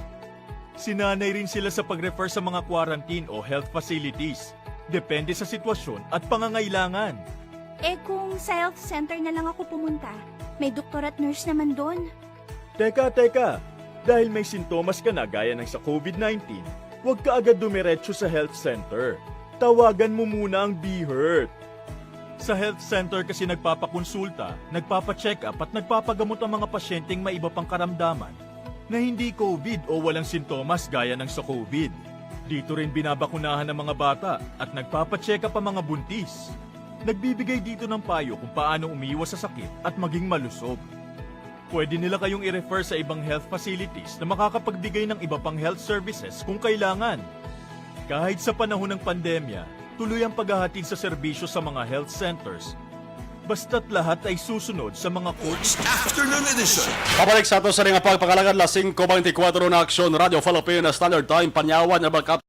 Sinanay rin sila sa pag-refer sa mga quarantine o health facilities, depende sa sitwasyon at pangangailangan. Eh, kung sa health center na lang ako pumunta, may doktor at nurse naman doon. Teka, teka! Dahil may sintomas ka na gaya ng sa COVID nineteen, huwag ka agad dumiretso sa health center. Tawagan mo muna ang BHERT. Sa health center kasi nagpapakonsulta, nagpapacheck-up at nagpapagamot ang mga pasyenteng may iba pang karamdaman na hindi COVID o walang sintomas gaya ng sa COVID. Dito rin binabakunahan ang mga bata at nagpapacheck-up ang mga buntis. Nagbibigay dito ng payo kung paano umiwas sa sakit at maging malusog. Pwede nila kayong i-refer sa ibang health facilities na makakapagbigay ng iba pang health services kung kailangan. Kahit sa panahon ng pandemya, tuloy ang paghahatid sa serbisyo sa mga health centers, basta't lahat ay susunod sa mga code. Afternoon edition. Pabalik sa ato sa nga pagpangalagad, las singko beintikwatro na Aksyon Radyo Philippine Standard Time, panyawan nga backup.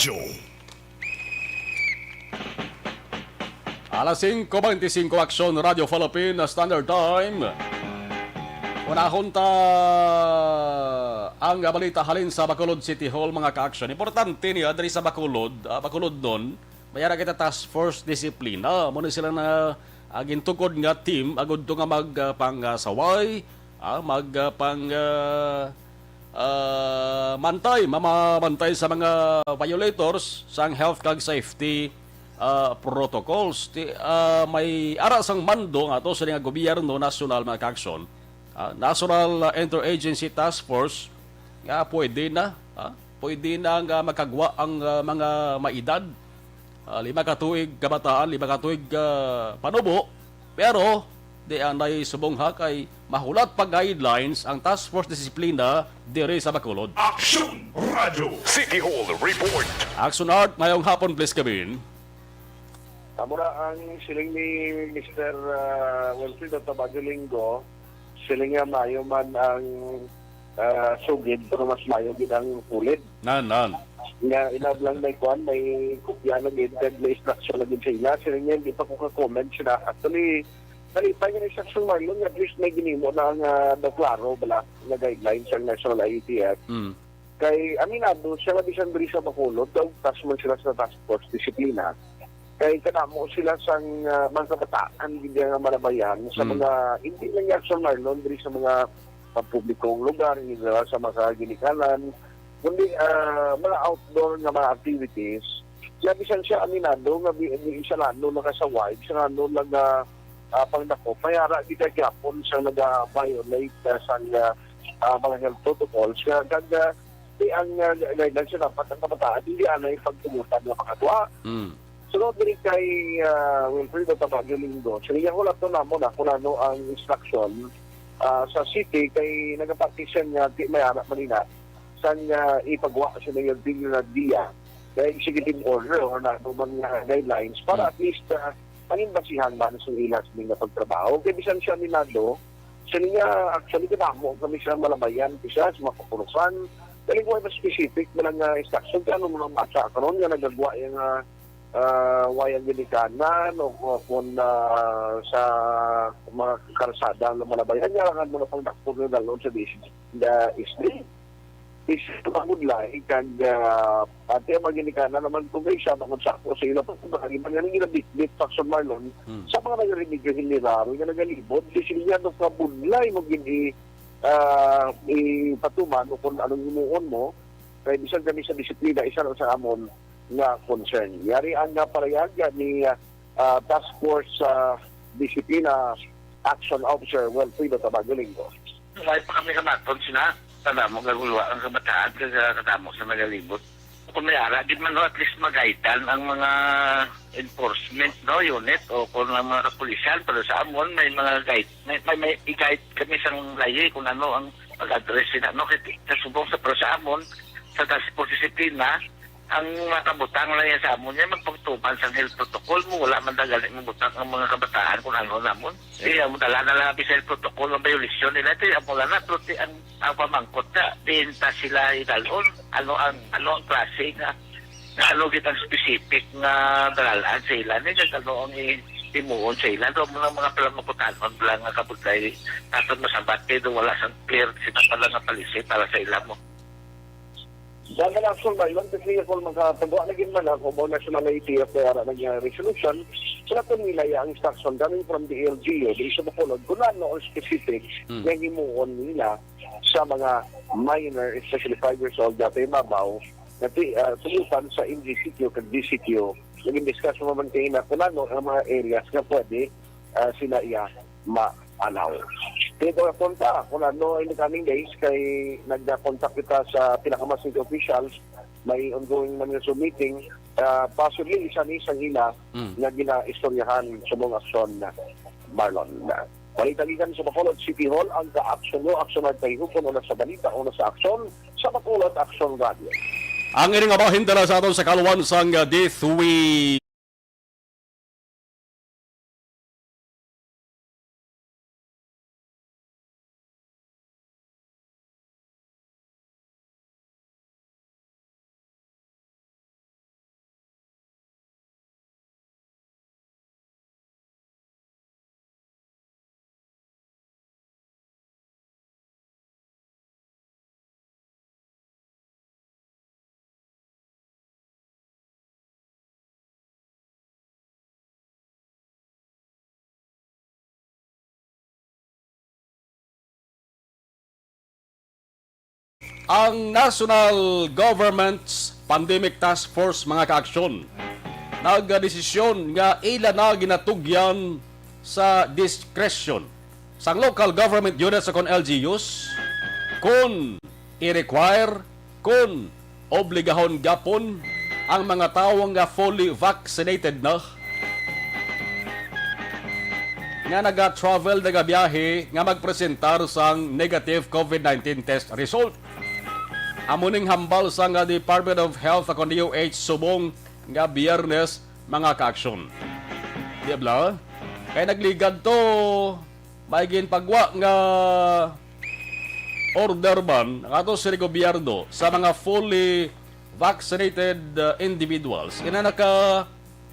Radyo. Alas singko beintisinko, Aksyon Radyo Philippine Standard Time. Unahon ta ang balita halin sa Bacolod City Hall, mga ka-aksyon. Importante niya diri sa Bacolod, ah, Bacolodnon, may ara kita task force disiplina. Amo ni sila na, ah, gintukod nga team agud to nga mag, ah, pangasaway, ah, mag, ah, pang, ah, ah, mantay, mamamantay sa mga violators sang health kag safety, ah, protocols. Ti, ah, may ara sang mando nga to sa nga gobyerno nasyonal, mga ka-aksyon, ah, National, ah, Interagency Task Force nga pwede na, ah, pwede na nga makagwa ang, ah, mga maedad, ah, lima ka tuig kabataan, lima ka tuig, ah, panubo, pero di anay subong ha kay mahulat pa guidelines ang Task Force Disiplina diri sa Bacolod. Aksyon Radyo City Hall Report. Action Art, mayong hapon, please, Kevin. Amo na ang siling ni Mister, ah, Wilfredo Tabajo Lingo, siling nga mayo man ang, ah, sugid, pero mas mayo gid ang pulid. Nan, nan. Nga, inab lang may kwan, may kopya na gid, kag may instruction na gid sa ila. Siling niya, hindi pa ko ka-comment sila. Actually, nalipay nga ni Section Marlon, at least may ginimo na nga daw klaro, bala, nga guidelines ang National I E T F. Mm. Kay aminado siya nga bisan diri sa Bacolod, daw tas man sila sa task force disiplina. Kay kadamo sila sang, ah, mga kabataan, gid nga malabayan sa Mm. mga, hindi lang yan sa Marlon, diri sa mga pampublikong lugar, hindi lang sa mga ginikanan, kundi, ah, mga outdoor nga mga activities. Kaya bisan siya aminado nga bi-, bi-, siya lalo nakasaway, siya lalo nag, ah, ah, pangdakop, may ara gid gyapon siya naga-violate, ah, sang, ah, ah, mga health protocols. Kaya kag, ah, di ang, ah, guidelines siya dapat ang kabataan, hindi anay pagtumutan nga makadwa. Mm. Sunod diri kay, ah, Wilfredo Tabajo Lindo, siya niya, wala to namo na kung ano ang instruction, ah, sa city kay nagapati siya nga di may ara manina sang, ah, ipagwa sa Mayor Dino Nadia na executive order or na ano man nga guidelines para Mm. at least, ah, mangin basihan man sa ila sa mga pagtrabaho. Kay bisan siya aminado, siya niya, actually, kadamo kami sa malabayan, kisa sa mga kapurusan. Dali ko mas specific na lang nga instruction kay ano mo nang basa karon nga nagagwa yung, ah, ah, wayang ginikanan o, o kung, ah, sa mga karsada ng malabayan, nga langan mo na pang dakpo na dalon sa D S W D. is mabudlay kag, ah, ate ang mga ginikanan naman kung kay siya makonsako sa ila pa kung bakit man nga nila bitbit sa aksyon, Marlon, Hmm. sa mga nagarinig nga general nga nagalibot, di sila nga kabudlay mo gini, ah, ipatuman o kung anong himuon mo, kay bisan kami sa disiplina, isa lang sa amon nga concern. Yari ang, ah, parayag ni, ah, ah, Task Force, ah, Disiplina Action Officer Wilfredo Tabagulingo. May pa kami kamaton sina, tanda mo, gagulwa ang kabataan, kag, ah, katamo sa nagalibot. Kung may ara, di man, no, at least magaitan ang mga enforcement, no, unit, o kung ang mga kapulisan, pero sa amon, may mga guide, may, may, may i-guide kami sang layi kung ano ang pag-address sila, no, kay sa subong sa, pero sa amon, sa task force disiplina, ang mga kabutang lang yan sa amon, yan magpagtuman sang health protocol mo, wala man daw gani mabutang ang mga kabataan kung ano namon. Sige, amo dala na lang ang health protocol ang violation nila. Ito, amo lang na, pero ti-, ang, ang pamangkot na, diin ta sila idalon, ano ang, ano ang klase nga, nga ano gid ang specific nga dalalan sa ila, ni kag ano ang i-, himuon sa ila. So, mga, mga palamangkutanhon lang nga kabudlay, aton masabat kay do wala sang clear sila pala nga policy para sa ila mo. Dagan action ba? Ilang technical makatagwa na gid man ang Cubao National A T F kay ara na niya resolution sa naton nila ang instruction coming from the L G U, di sa Bacolod, kung ano ang specific Hmm. nga himuon nila sa mga minor, especially five years old, dati mabaw, nati, ah, tumutan sa M G C Q kag D C Q. Naging discuss mo man kayo na kung ano ang mga areas nga pwede, ah, sila iya ma-allow. Dito nga punta, kung ano in the coming days, kay nagda-contact kita sa pinakamas city officials, may ongoing man nga Zoom meeting, ah, possibly isa ni sa ila Mm. nga ginaistoryahan sa mga aksyon, Marlon. Balita gikan sa Bacolod City Hall, ang ka-aksyon mo, aksyon ang kahihugon, una sa balita, una sa aksyon, sa Bacolod Aksyon Radio. Ang ini nga bahin dala sa aton sa kaluan sang, uh, D three. Ang National Government's Pandemic Task Force, mga kaaksyon, nagdesisyon nga ila na ginatugyan sa discretion sang local government units o kon L G Us kon i-require, kon obligahon gapon ang mga tawo nga fully vaccinated na nga naga-travel, nagabiyahe nga magpresentar sang negative COVID nineteen test result. Amo ning hambal sang Department of Health o kon D O H subong nga Biyernes, mga kaaksyon. Di bala? Kay nagligad to, may ginpagwa nga order man ang ato sa gobyerno sa mga fully vaccinated, uh, individuals. Ina naka-,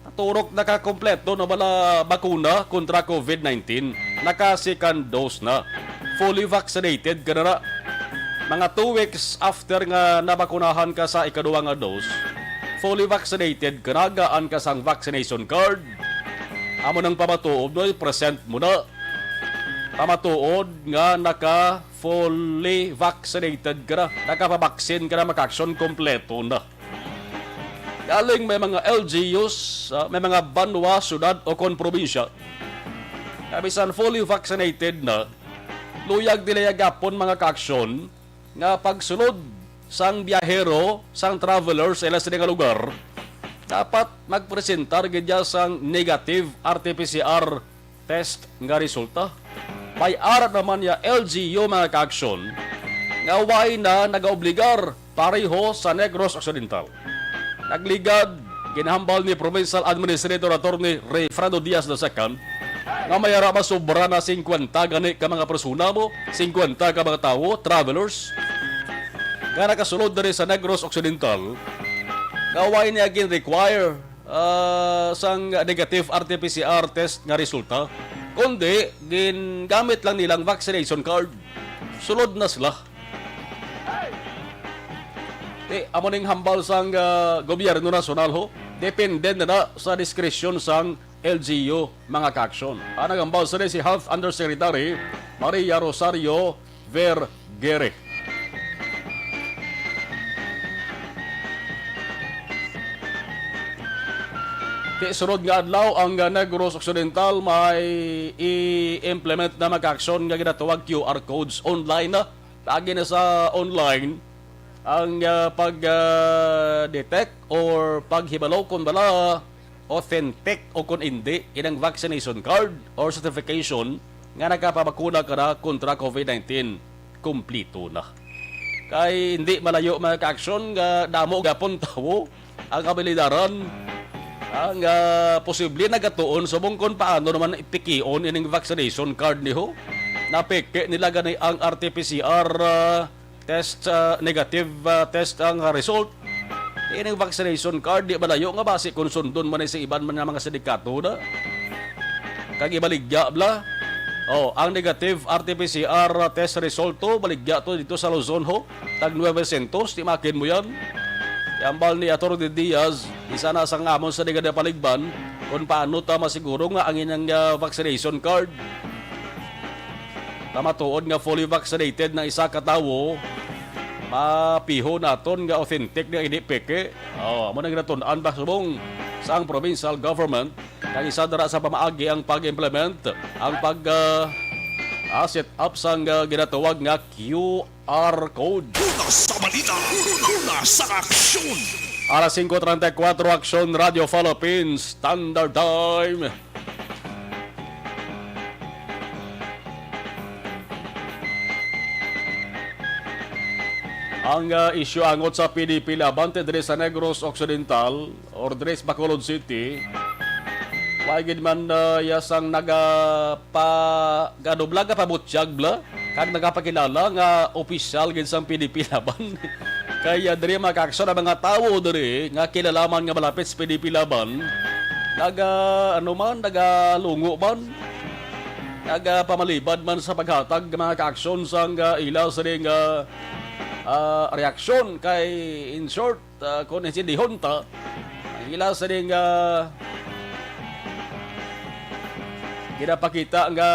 naturok, nakakompleto na bala bakuna kontra COVID nineteen, naka-second dose na. Fully vaccinated ka na na. Mga two weeks after nga nabakunahan ka sa ikaduha nga dose, fully vaccinated ka na, gaan ka sang vaccination card. Amo nang pamatuod mo, present mo na. Pamatuod nga naka fully vaccinated ka na, nakapabaksin ka na, mga kaaksyon, kompleto na. Galing may mga L G Us, ah, may mga banwa, syudad o kon probinsya nga bisan fully vaccinated na, luyag nila gapon, mga kaaksyon, nga pagsulod sang biyahero, sang travelers sa ila sini nga lugar, dapat magpresentar gid ya sang negative R T P C R test nga resulta. May ara naman ya L G U, mga kaaksyon, nga way na nagaobligar pareho sa Negros Occidental. Nagligad, ginhambal ni Provincial Administrator Attorney Rayfredo Diaz the second nga may ara masobra na singkwenta gani ka mga persona mo, singkwenta ka mga tawo, travelers, nga nakasulod diri sa Negros Occidental, nga way niya gin-require ah, sang negative R T P C R test nga resulta, kundi gingamit lang nilang vaccination card. Sulod na sila. Di, amo ning hambal sang, ah, gobyerno nasyonal, ho. Depende na na sa diskresyon sang L G U, mga kaaksyon. Ang naghambal sini si Health Undersecretary Maria Rosario Vergeire. Ti sunod nga adlaw ang, ah, Negros Occidental may i-implement na, mga kaaksyon, nga ginatawag Q R codes online na. Lagi na sa online ang, ah, pag, ah, detect or paghibalo kung bala authentic o kung indi inang vaccination card or certification nga nakapabakuna ka na kontra COVID nineteen. Kumplito na. Kay hindi malayo, mga kaaksyon, nga damo gapon tawo ang abilidaran, ang, ah, posible nagatuon subong kon paano naman ipikion ining vaccination card niho. Napiki nila gani ang R T P C R, ah, test, ah, negative, ah, test ang result. Ining vaccination card, di malayo nga basi kung sundon man ni sa iban man nga mga sindikato na. Kag ibaligya bala. Oh, ang negative R T P C R test result to, baligya to dito sa Luzon, ho. Tag nueve sentos, timakin mo yan. Hambal ni Attorney Diaz, isa na sang amon sa di gani paligban kung paano ta masiguro nga ang inyang, ah, vaccination card na matuod nga fully vaccinated na isa ka tawo, mapiho naton nga authentic nga hindi peke. Oh, amo nang ginatun-an ba subong sang provincial government kag isa dira sa pamaagi ang pag-implement, ang pag, ah, ah, set up sang, ah, ginatawag nga Q R code. Una sa balita, una sa aksyon. Alas singko treinta y cuatro, Aksyon Radio Philippines Standard Time. Ang, ah, isyu angot sa P D P Labante diri sa Negros Occidental or diri sa Bacolod City, way gid man, ah, yasang nagapa-, gadublag, gapabutyag bala, kag nagapakilala nga opisyal gid sang P D P Laban. Kaya diri, mga kaaksyon, ang mga tawo diri nga kilala man nga malapit sa P D P Laban, naga, ano man, nagalungo man, nagapamalibad man sa paghatag, mga kaaksyon, sang, ah, ila sining, ah, ah, reaksyon kay, in short, ah, kung intindihon ta, ang ila sining, ah, ginapakita nga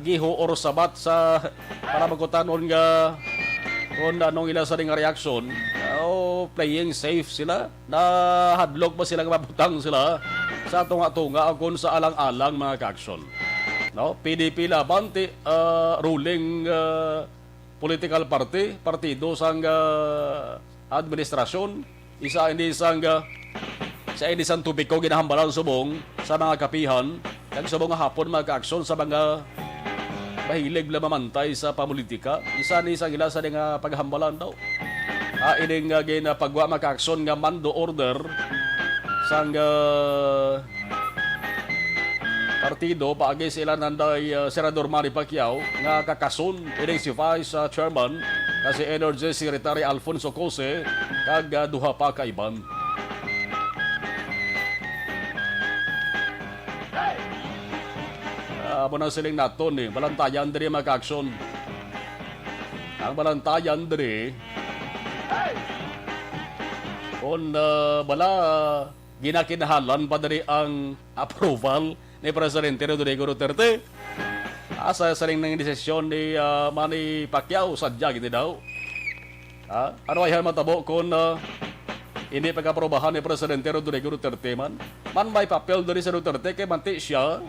giho or sabat sa para magkutanon nga kung anong ila sining reaksyon. Oh, playing safe sila. Nahadlok ba sila nga mabutang sila sa tunga-tunga o kung sa alang-alang, mga kaaksyon? No? P D P Laban ti, ah, ruling, ah, political party, partido sang, ah, administrasyon, isa ini sang, ah, sa ini sang topiko ginahambalan subong sa mga kapihan, kag subong nga hapon, mga kaaksyon, sa mga mahilig lang mamantay sa pamulitika. Isa ni sang ila sa nga paghambalan daw. Ah, ining, ah, ginapagwa, mga kaaksyon, nga mando order sang, ah, partido paagi sa ila nanday, ah, Senador Manny Pacquiao nga kakason ining si Vice, ah, Chairman nga si Energy Secretary Alfonso Cose kag, ah, duha pa ka iban. Ah, amo na siling naton ni balantayan diri, mga kaaksyon. Ang balantayan diri, kung, ah, bala, ginakinahanglan pa diri ang approval ni Presidente Rodrigo Duterte. Asa sa ning, ning desisyon ni, ah, Manny Pacquiao, sadya gid daw. Ha? Ano ay matabo kung, ah, hindi pag-aprobahan ni Presidente Rodrigo Duterte man? Man may papel diri sa Duterte kay manti siya.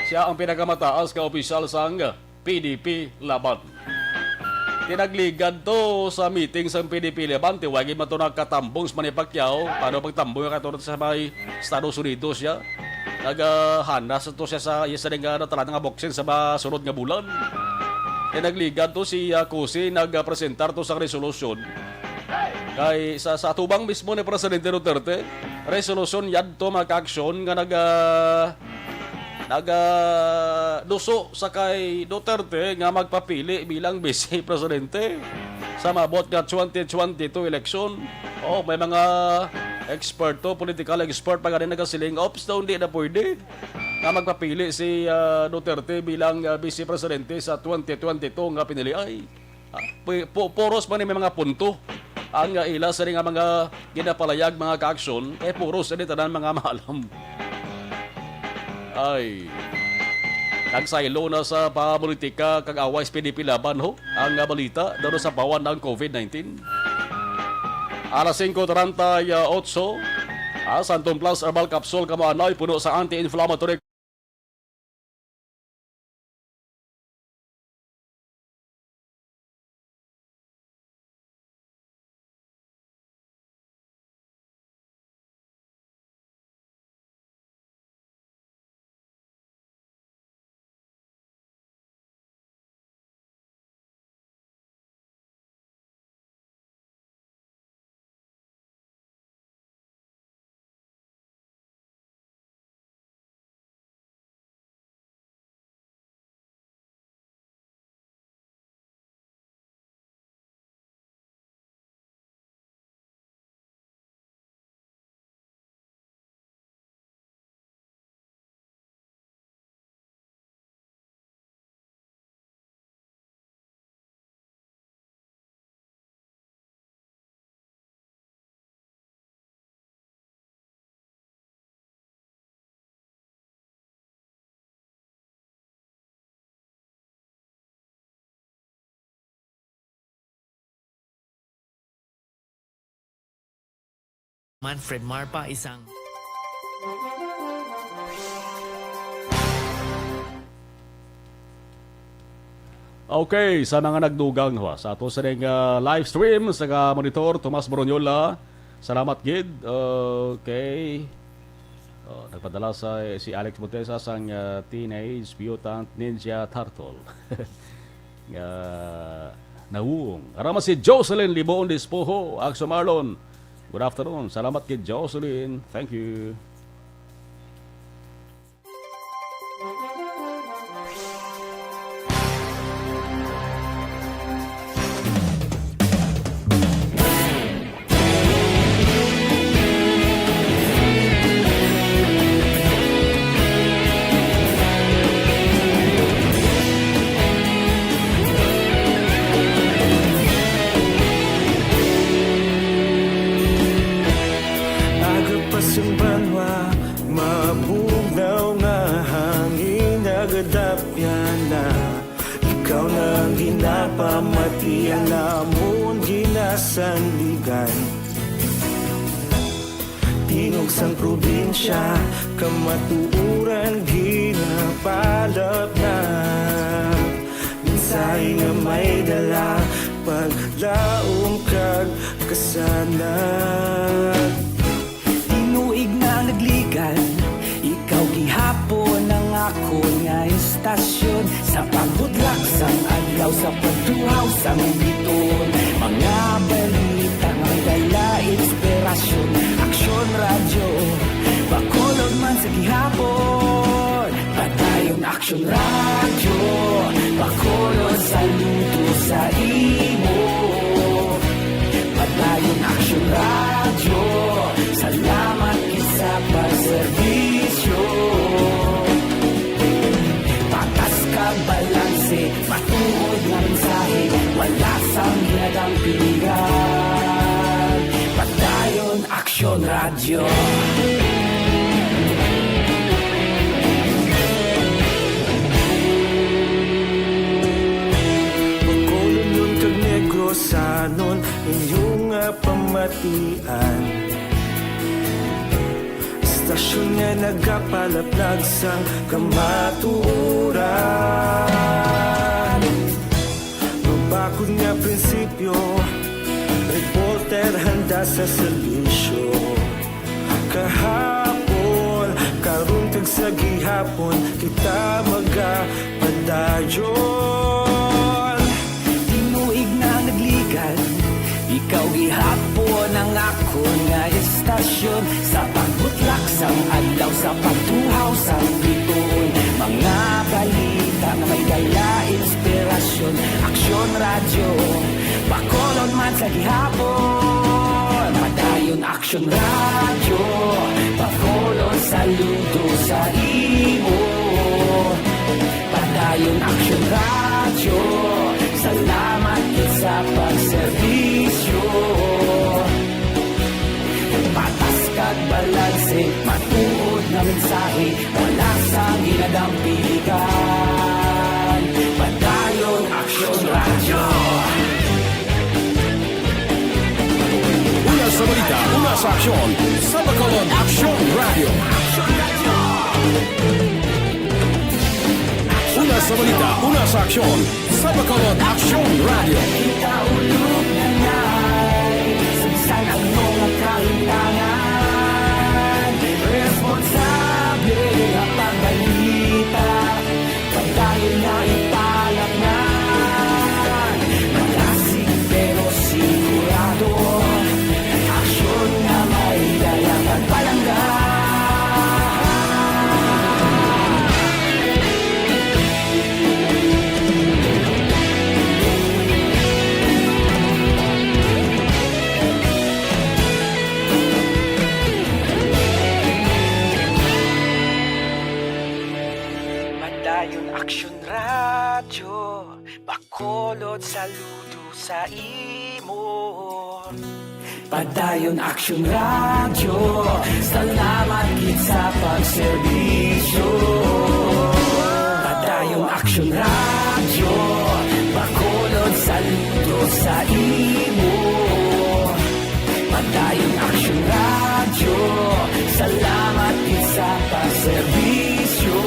Siya ang pinakamataas nga opisyal sang P D P Laban. Tinagligad to sa meeting sang P D P Laban, ti wagi man to nakatambong sa Manny Pacquiao. Paano pagtambong ka to sa may Estados Unidos siya? Nagahanas to siya sa iya sa nga natalan nga boxing sa masunod nga bulan. Tinagligad to si, ah, Cusi nagpresentar to sa resolusyon. Kay sa, sa atubang mismo ni Presidente Duterte, resolusyon yadto, mga kaaksyon, nga naga, naga duso sa kay Duterte nga magpapili bilang Vice Presidente sa maabot nga twenty twenty-two election. Oh, may mga eksperto, political expert pa gani nagasiling, "Ops, daw hindi na pwede." nga magpapili si, ah, Duterte bilang, ah, Vice Presidente sa twenty twenty-two nga pinili, ay, ah, pu-, pu-, puros man ni may mga punto ang, ah, ila sa nga mga ginapalayag, mga kaaksyon, kay puros ini tanan mga maalam. Ay, nagsaylo na sa politika kag away sa P D P Laban, ho, ang, ah, balita, daw sa pawan ang COVID nineteen. Alas singko treinta y ocho, ah, Santon Plus Herbal Capsule, kamo anay, puno sa anti-inflammatory. Manfred Marpa, isang Okay, sa mga nagdugang, ha, sa ato sa ning, ah, live stream, sa ka monitor, Tomas Boronyola, salamat gid. Okay. Oh, nagpadala sa, si Alex Montesa sang, ah, Teenage Mutant Ninja Turtle. Nga nawong. Arama si Jocelyn Libon Dispoho, Axo Marlon. Good afternoon. Salamat kay Jocelyn. Thank you. Aga pa sang banwa, mabugnaw nga hangin, nagadapyan na. Ikaw na ang ginapamatian namon ginasandigan. Tingog sang probinsya, kamatuoran ginapalapnap. Mensahe nga may dala, paglaom kag kasanag. Tinuig na nagligad, ikaw gihapon ang akon nga istasyon. Sa pagbutlak sang adlaw, sa pagtuhaw sang bituon, mga balita nga may dala inspirasyon. Aksyon Radyo, Bacolod man sa gihapon. Padayon Aksyon Radyo, Bacolod saludo sa imo. Padayon Aksyon Radyo, salamat gid sa pagserbisyo. Patas kag balanse, matuod nga mensahe, wala sang ginadampingan. Padayon Aksyon Radyo. Bacolodnon kag Negrosanon, inyo nga pamatian. Istasyon nga nagapalaplag sang kamatuoran. Mabakod nga prinsipyo, reporter handa sa serbisyo. Kahapon, karon kag sa gihapon, kita magapadayon. Tinuig na nagligad, ikaw gihapon ang akon nga istasyon. Sa pagbutlak sang adlaw, sa pagtuhaw sang bituon, mga balita nga may dala inspirasyon. Aksyon Radyo, Bacolod man sa gihapon. Padayon Aksyon Radyo, Bacolod Saludo sa imo, Padayon Aksyon Radyo. Salamat gid sa pagserbisyo. Patas kag balanse, matuod nga mensahe, wala sang ginadampigan. Padayon Aksyon Radyo. Una sa balita, una sa aksyon, sa Bacolod Aksyon Radyo. Una sa balita, una sa aksyon, sa Bacolod Aksyon Radyo. Kita ulog na ngay, sa bisan ano nga kahimtangan, responsable nga pagbalita. Padayon nga ipalatnan, malasig pero sigurado, aksyon nga may dala kag palangga. Padayon Aksyon Radyo, Bacolod, saludo sa imo. Padayon Aksyon Radyo, salamat gid sa pagserbisyo. Padayon Aksyon Radyo, Bacolod, saludo sa imo. Padayon Aksyon Radyo, salamat gid sa pagserbisyo.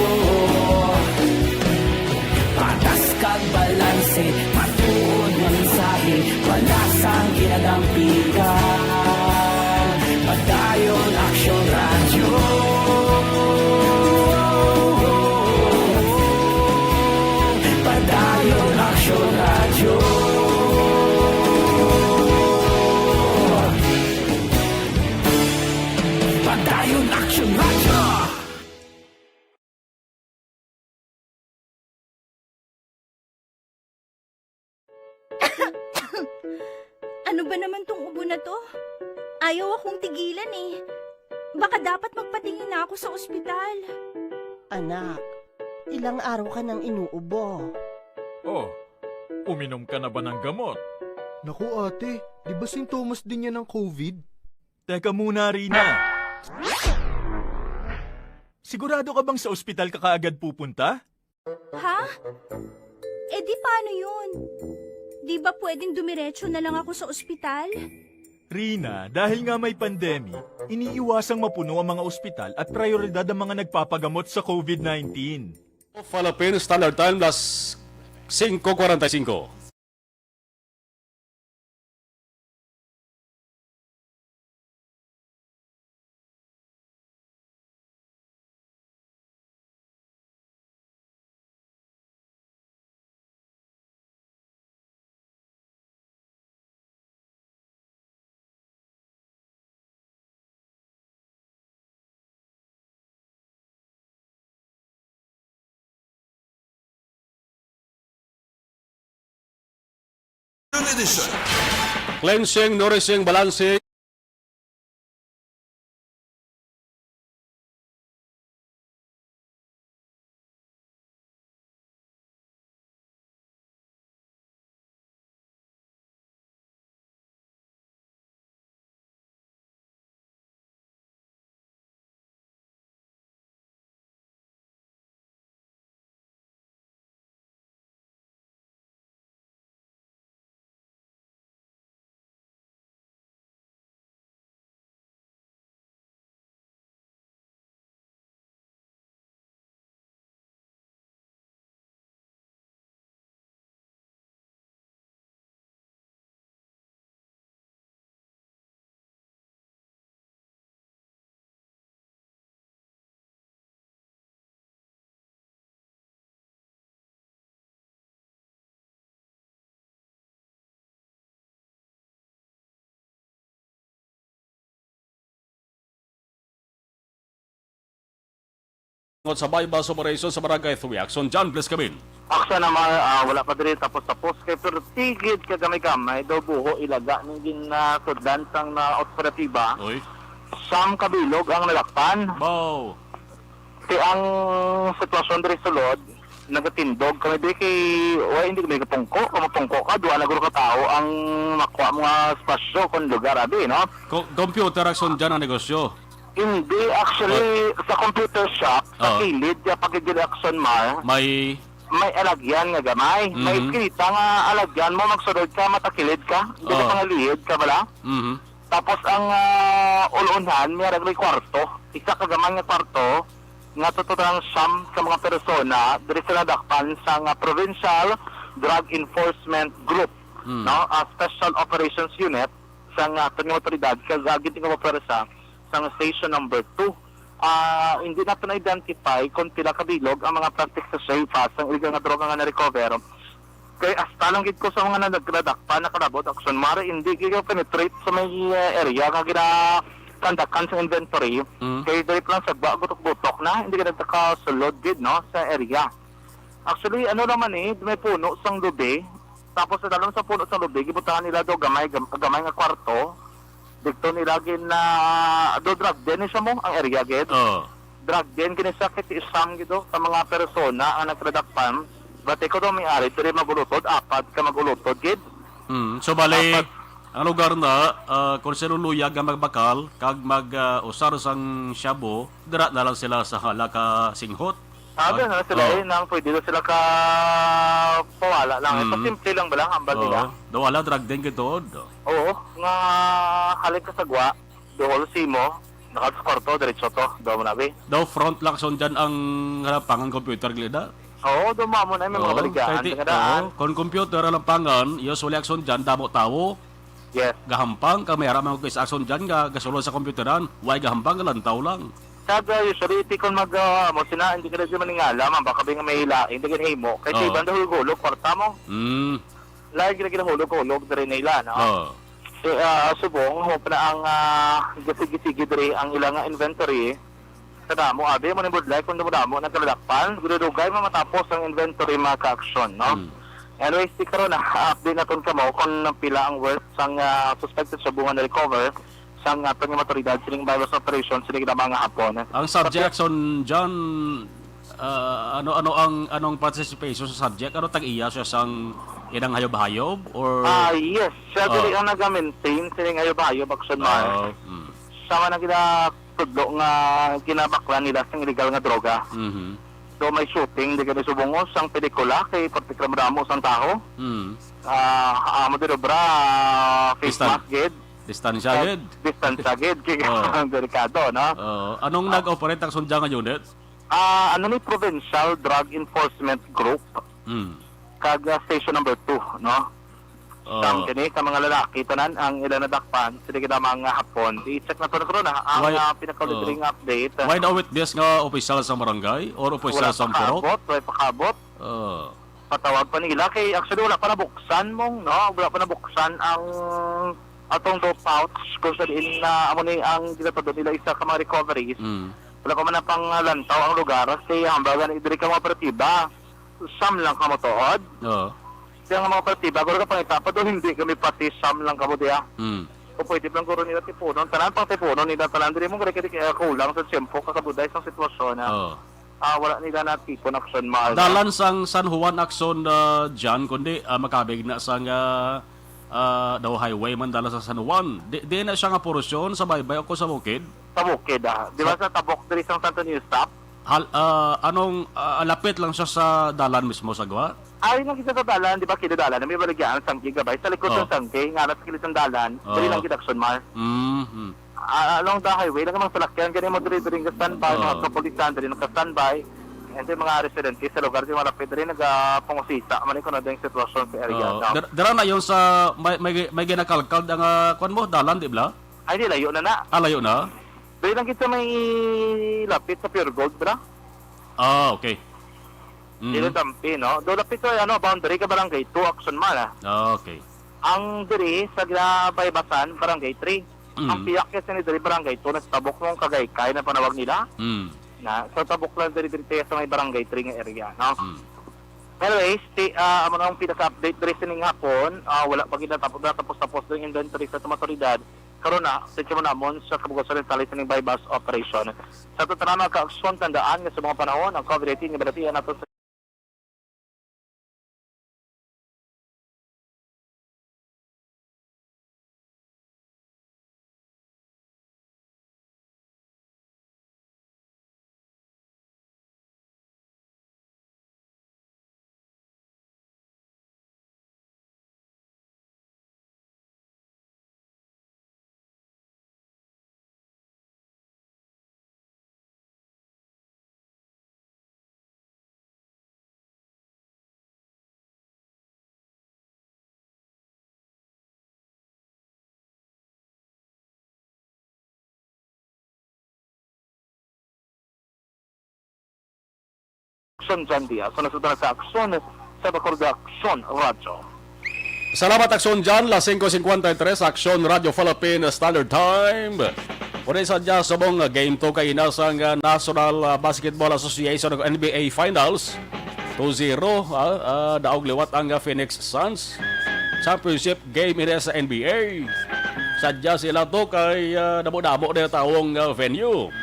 Patas kag balanse, matuod nga mensahe, wala sang ginadampigan. Padayon Aksyon Radyo. Padayon Aksyon Radyo. Padayon Aksyon Radyo. Ano ba naman tong ubo na to? Ayaw akong tigilan eh. Baka dapat magpatingin na ako sa ospital. Anak, ilang araw ka nang inuubo. Oh, uminom ka na ba ng gamot? Naku, ate, di ba sintomas din yan ng covid? Teka muna, Rina. Sigurado ka bang sa ospital ka kaagad pupunta? Ha? Eh, di paano yun? Di ba pwedeng dumiretso na lang ako sa ospital? Rina, dahil nga may pandemic, iniiwasang mapuno ang mga ospital at prioridad ang mga nagpapagamot sa covid nineteen. Philippine Standard Time, las singko kwarenta y singko. Edition. Cleansing, nourishing, balancing. Ngot sa buy-bust operation sa Barangay Three, Action John, please come in. Aksa naman, ah, wala pa diri tapos-tapos kay pertigid ka gamay-gamay daw buho ilaga ning ginasudlan sang na operatiba. Oy. Siyam ka bilog ang nadakpan. Wow. Ti ang sitwasyon diri sulod, nagatindog kami di kay, wa, hindi kami kapungko. Kung mapungko ka, duha na guro ka tawo ang makuha mo nga espasyo kung lugar, abi, no? Co-, computer action dyan ang negosyo. Hindi, actually, sa computer shop, sa Oh. kilid, kaya pagigil action mar, May may alagyan nga gamay. May Mhm. eskrita nga alagyan mo, magsulod ka, matakilid ka, hindi ka Oh. pangalihid ka bala. Mhm. Tapos ang, ah, ulunhan, may arag may kwarto. Isa ka gamay nga kwarto nga tututan siyam ka mga persona diri sa nadakpan sa nga Provincial Drug Enforcement Group, Mm. no? Ah, Special Operations Unit sa nga aton nga otoridad kag gintingog nga pwersa sa nga Station Number Two. Ah, hindi nato na-identify kung pila ka bilog ang mga plastic sachet pa sang illegal nga droga nga na-recover. Kay hasta lang gid ko sa mga nagdadakpan, nakalabot, action mare, hindi gid penetrate sa may, eh, area nga ginakandakan sa inventory. Mm. Kay diri pa lang sa gwa, gutok-gutok na, hindi ka nagkakasulod gid, no, sa area. Actually, ano naman eh, may puno sang lubi. Tapos sa dalom sa puno sang lubi, gibutangan nila do gamay, gam-, gamay nga kwarto. Dito nila gin, ah, do drug den ni siya mo, ang area gid. Oh. Drug den kini siya kay ti isang gid do sa mga persona ang nagpradakpan. Bati ko do may ari, diri magulutod, apat ka magulutod gid. Mm. So, bali, Apat. ang lugar na, ah, kung sino luyag nga magbakal, kag mag, ah, usar sang shabu, dira na lang sila sa hala ka singhot. Ah, Ah, ganun na sila oh. eh, nang pwede na sila ka pawala lang. Eh, Mm. pasimple lang ba lang, hambal nila. Oo. Daw ala, drug den gid tuod. Oo, nga halin ka sa gwa, duhol simo, naka sa kwarto, diretso to, daw mo na, be. Daw front lang son dyan ang harapangan computer, gilid na. Oo, daw mo na, may mga Oo, baligaan, kay ti-, nga daan. Oo, kung computer ang lampangan, usually action dyan, damo tawo. Yes. Gahampang ka, may ara mga kuis action dyan nga gasulod sa computeran. Way gahampang, galantaw lang. Kag, ah, usually, ti kon mag, ah, mo sina, hindi ka na di maningala, man, baka ba nga may lain, di ganhimo. Kay sa Oo. iban daw hulog-hulog, kwarta mo. Mm. Lain gina ginahulog-hulog diri nila, no? Oo. Eh, ah, subong, mo pa na ang, ah, gasigi-sigi diri ang ilang nga inventory. Kadamo, abi, mo ni budlay kung damo-damo nagkaladakpan, gudugay mo matapos ang inventory, mga ka-aksyon, no? Mm. Anyways, di karon na update naton kamo kung pila ang worth sang, ah, suspected shabu nga na-recover sang aton nga maturidad sining virus operation sining mga hapon. Ang subject Pati- son John, ah, ano, ano ang, anong participation sa subject? Ano, tag-iya siya sang inang hayob-hayob or Ah, yes. Siya Oh. diri ang naga-maintain sining hayob-hayob, action man. Oh, mm. Sama na gina tudlo nga ginabaklan nila sang illegal nga droga. Mhm. So, may shooting, di kami subungos, ang pelikula, kay particular madamo sang taho. Mm. Ah, amo din obra, face Distan-, mask gid. Distansya Kag gid. distansya gid, kay Oh. delikado, no? Oh, anong Ah. nag-operate ang sundang nga unit? Ah, ano ni, Provincial Drug Enforcement Group, Mm. kag, ah, Station Number Two, no? Oh. Sang kini ka mga lalaki, tanan ang ila nadakpan, sila gid ang mga hapon. I-check na to na karon, ah, ang, Why, ah, pinakauli oh. diri nga update. Why no witness nga opisyal sa barangay or opisyal Wala sa purok? Pakaabot, wala pakaabot. Oh. Patawag pa nila kay actually wala pa nabuksan mong, no? Wala pa nabuksan ang atong do pouch kung sa diin na amo ni ang ginatudlo nila isa ka mga recoveries. Mm. Wala pa man na panglantaw ang lugar kay hambagan diri ka mga operatiba. Sam lang ka mo tuod. Oo. Kaya nga mga partiba, guro ka pangita pa doon, hindi kami pati sam lang kamo diya. Mm. Kung pwede lang guro nila tipunon, tanan pang tipunon nila, tanan diri mo, gari kaya kulang sa tiyempo, kakabuday sa sitwasyon na, Oo. ah, wala nila natipon aksyon, mahal na. Dalan sang San Juan aksyon, ah, dyan, kundi, ah, makabig na sang, ah, ah, daw highway man dalan sa San Juan. Di, di na siya nga porosyon sa baybay o sa bukid? Sa bukid, ah. Di ba Sa sa tabok diri sang Santo Niño stop? Hal-, ah, anong, ah, lapit lang siya sa dalan mismo sa gwa? Ay, nang kita sa dalan, di ba, kilo dalan, may baligyan sang gigabay. Sa likod Oh. ng sangke, nga nasa kilid ng dalan, Oh. dali lang gid action, Mar. Mm-hmm. Ah, along the highway, lang mga salakyan, gani mo diri, diri nga standby, Oh. mga kapulisan, diri naka-standby. And then mga residente sa lugar, di malapit diri, nagapangusisa, man ko na din sitwasyon sa area. Oh, No? dir-, dira na yung sa, may, may, may ginakalkal ang, ah, kwan mo, dalan, di ba? Ay, di, layo na na. Ah, layo na? Dili lang kita may lapit sa Pure Gold, bra? Ah, okay. Mm. Dili tampi, no? Do lapit sa, ano, boundary ka Barangay Two, Action Mall, ah. Ah, okay. Ang diri sa Ginabaybasan, Barangay Three. Mm. Ang piyak kasi ni diri Barangay Two, na sa tabok mong Kagaykay na panawag nila. Mm. Na, sa tabok lang diri, diri tayo sa may Barangay Three nga area, no? Mm. Anyways, ti, ah, amo na ang pinaka-update diri sining hapon. Ah, wala pa gid natapos, natapos-tapos ang inventory sa mga otoridad. Karon na, update mo namon sa kabugasan sa listening by bus operation. Sa ato tanan nga kaaksyon, tandaan nga sa mga panahon, ang covid nineteen nga balatian nato sa Aksyon John Diaz. Sa nasutan sa Aksyon, sa Bacolod Aksyon Radyo. Salamat, Aksyon John. Las singko cincuenta y tres, Aksyon Radyo Philippine Standard Time. Pwede sa dya subong game two kay ina sang, ah, National, ah, Basketball Association o N B A Finals. Two zero, ah, ah, daog liwat ang, ah, Phoenix Suns. Championship game ini sa N B A. Sadya sila to kay, ah, damo-damo na tawong, ah, venue.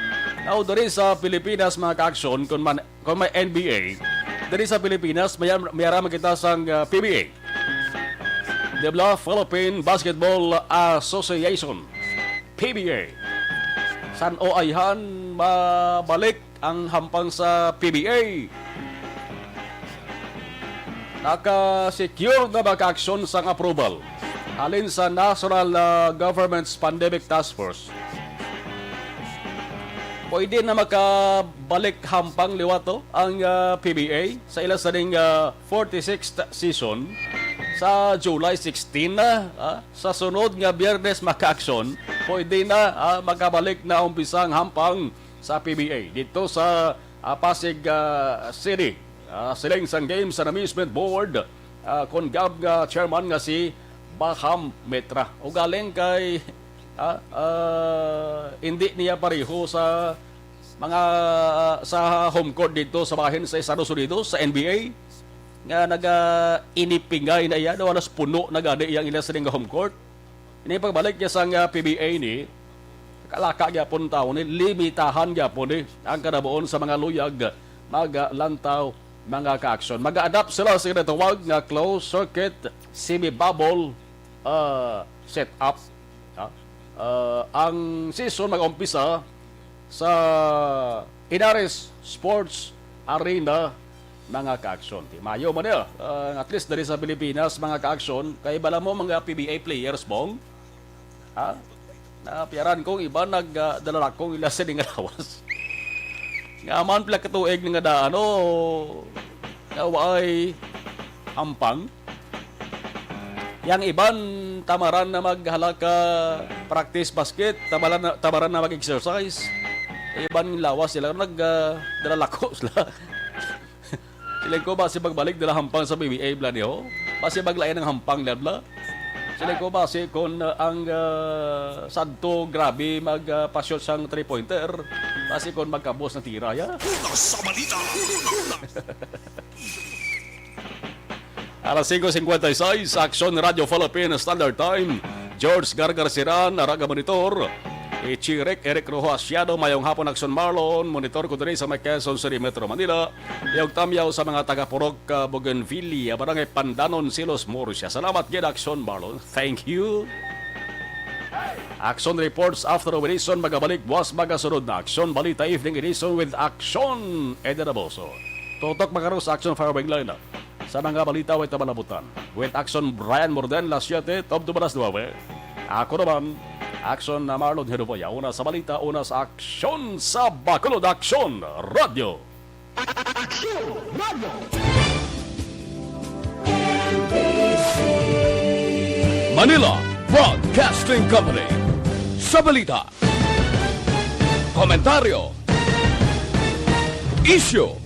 Now, diri sa Pilipinas, mga kaaksyon, kung man, kung may N B A, diri sa Pilipinas, may, may ara man kita sang, ah, P B A. Di ba? Philippine Basketball Association, P B A. San-o ayhan mabalik ang hampang sa P B A? Naka-secure na ba ka aksyon sang approval halin sa National, ah, Government's Pandemic Task Force? Pwede na makabalik hampang liwat to ang, ah, P B A sa ila sa ning, ah, forty-sixth season sa July sixteen na, ah, sa sunod nga Biyernes, mga kaaksyon, pwede na, ah, makabalik na umpisa ang hampang sa P B A dito sa, ah, Pasig, ah, City. Ah, siling sang Games and Amusement Board, ah, kon gab nga chairman nga si Baham Metra. Ugaling kay, ah, ah, hindi niya pareho sa mga, ah, sa home court dito sa bahin sa Estados Unidos, sa N B A, nga naga-inipingay na iya, daw alas puno na gani iyang ila sining home court. Ini pagbalik niya sang, ah, P B A ni, kalaka gyapon tawo ni, limitahan gyapon ni ang kanabuon sa mga luyag maglantaw, mga kaaksyon. Mag-adapt sila sa ginatawag nga closed circuit semi-bubble, ah, setup. Ah, ah, ang season mag-umpisa sa Henares Sports Arena, mga kaaksyon. Di mayo man niya. Ah, at least diri sa Pilipinas, mga kaaksyon, kay bala mo mga P B A players, Bong. Ha? Napiaran kong iba nag, ah, dala kong ila sa nga lawas. Nga man pila ka tuig nga daan, oh, nga waay hampang. Yang iban, tamaran na maghalaka practice basket, tamaran na, tamaran na mag-exercise. Iban lawas sila, nag, ah, dala lako sila. Siling ko, basi magbalik dala hampang sa P B A bala niyo. Basi maglain ang hampang nila bala. Siling ko, basi kon, ah, ang, ah, Santo grabe mag, ah, pa-shoot sang three-pointer. Basi kon magkabos na tira, ya. Una sa balita. Una, una. Alas singko cincuenta y seis, Aksyon Radyo Philippine Standard Time. George Gargar Siran, Araga Monitor. Ichirek, Eric Rojo Asiado, mayong hapon, Aksyon Marlon. Monitor ko diri sa may Quezon City, Metro Manila. Iyog tamyaw sa mga taga Purok, ah, Bougainvillea, Barangay Pandanon, Silos, Murcia. Salamat gid, Aksyon Marlon. Thank you. Aksyon Reports After Edition, magabalik buwas, magasunod na Aksyon Balita Evening Edition with Aksyon Eden Aboso. Tutok makaros sa Aksyon Firing Line. Sa mga balita way tabalabutan. With Aksyon Brian Morden, las siete, tubtob alas nuebe. Ako naman, Aksyon na Marlon Hiruboya. Una sa balita, una sa aksyon sa Bacolod Aksyon Radyo. Aksyon Radyo. Manila Broadcasting Company. Sa balita, komentaryo, isyu,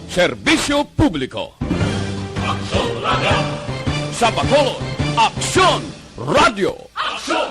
serbisyo publiko. Aksyon Radyo. Sa Bacolod, Aksyon Radyo. Aksyon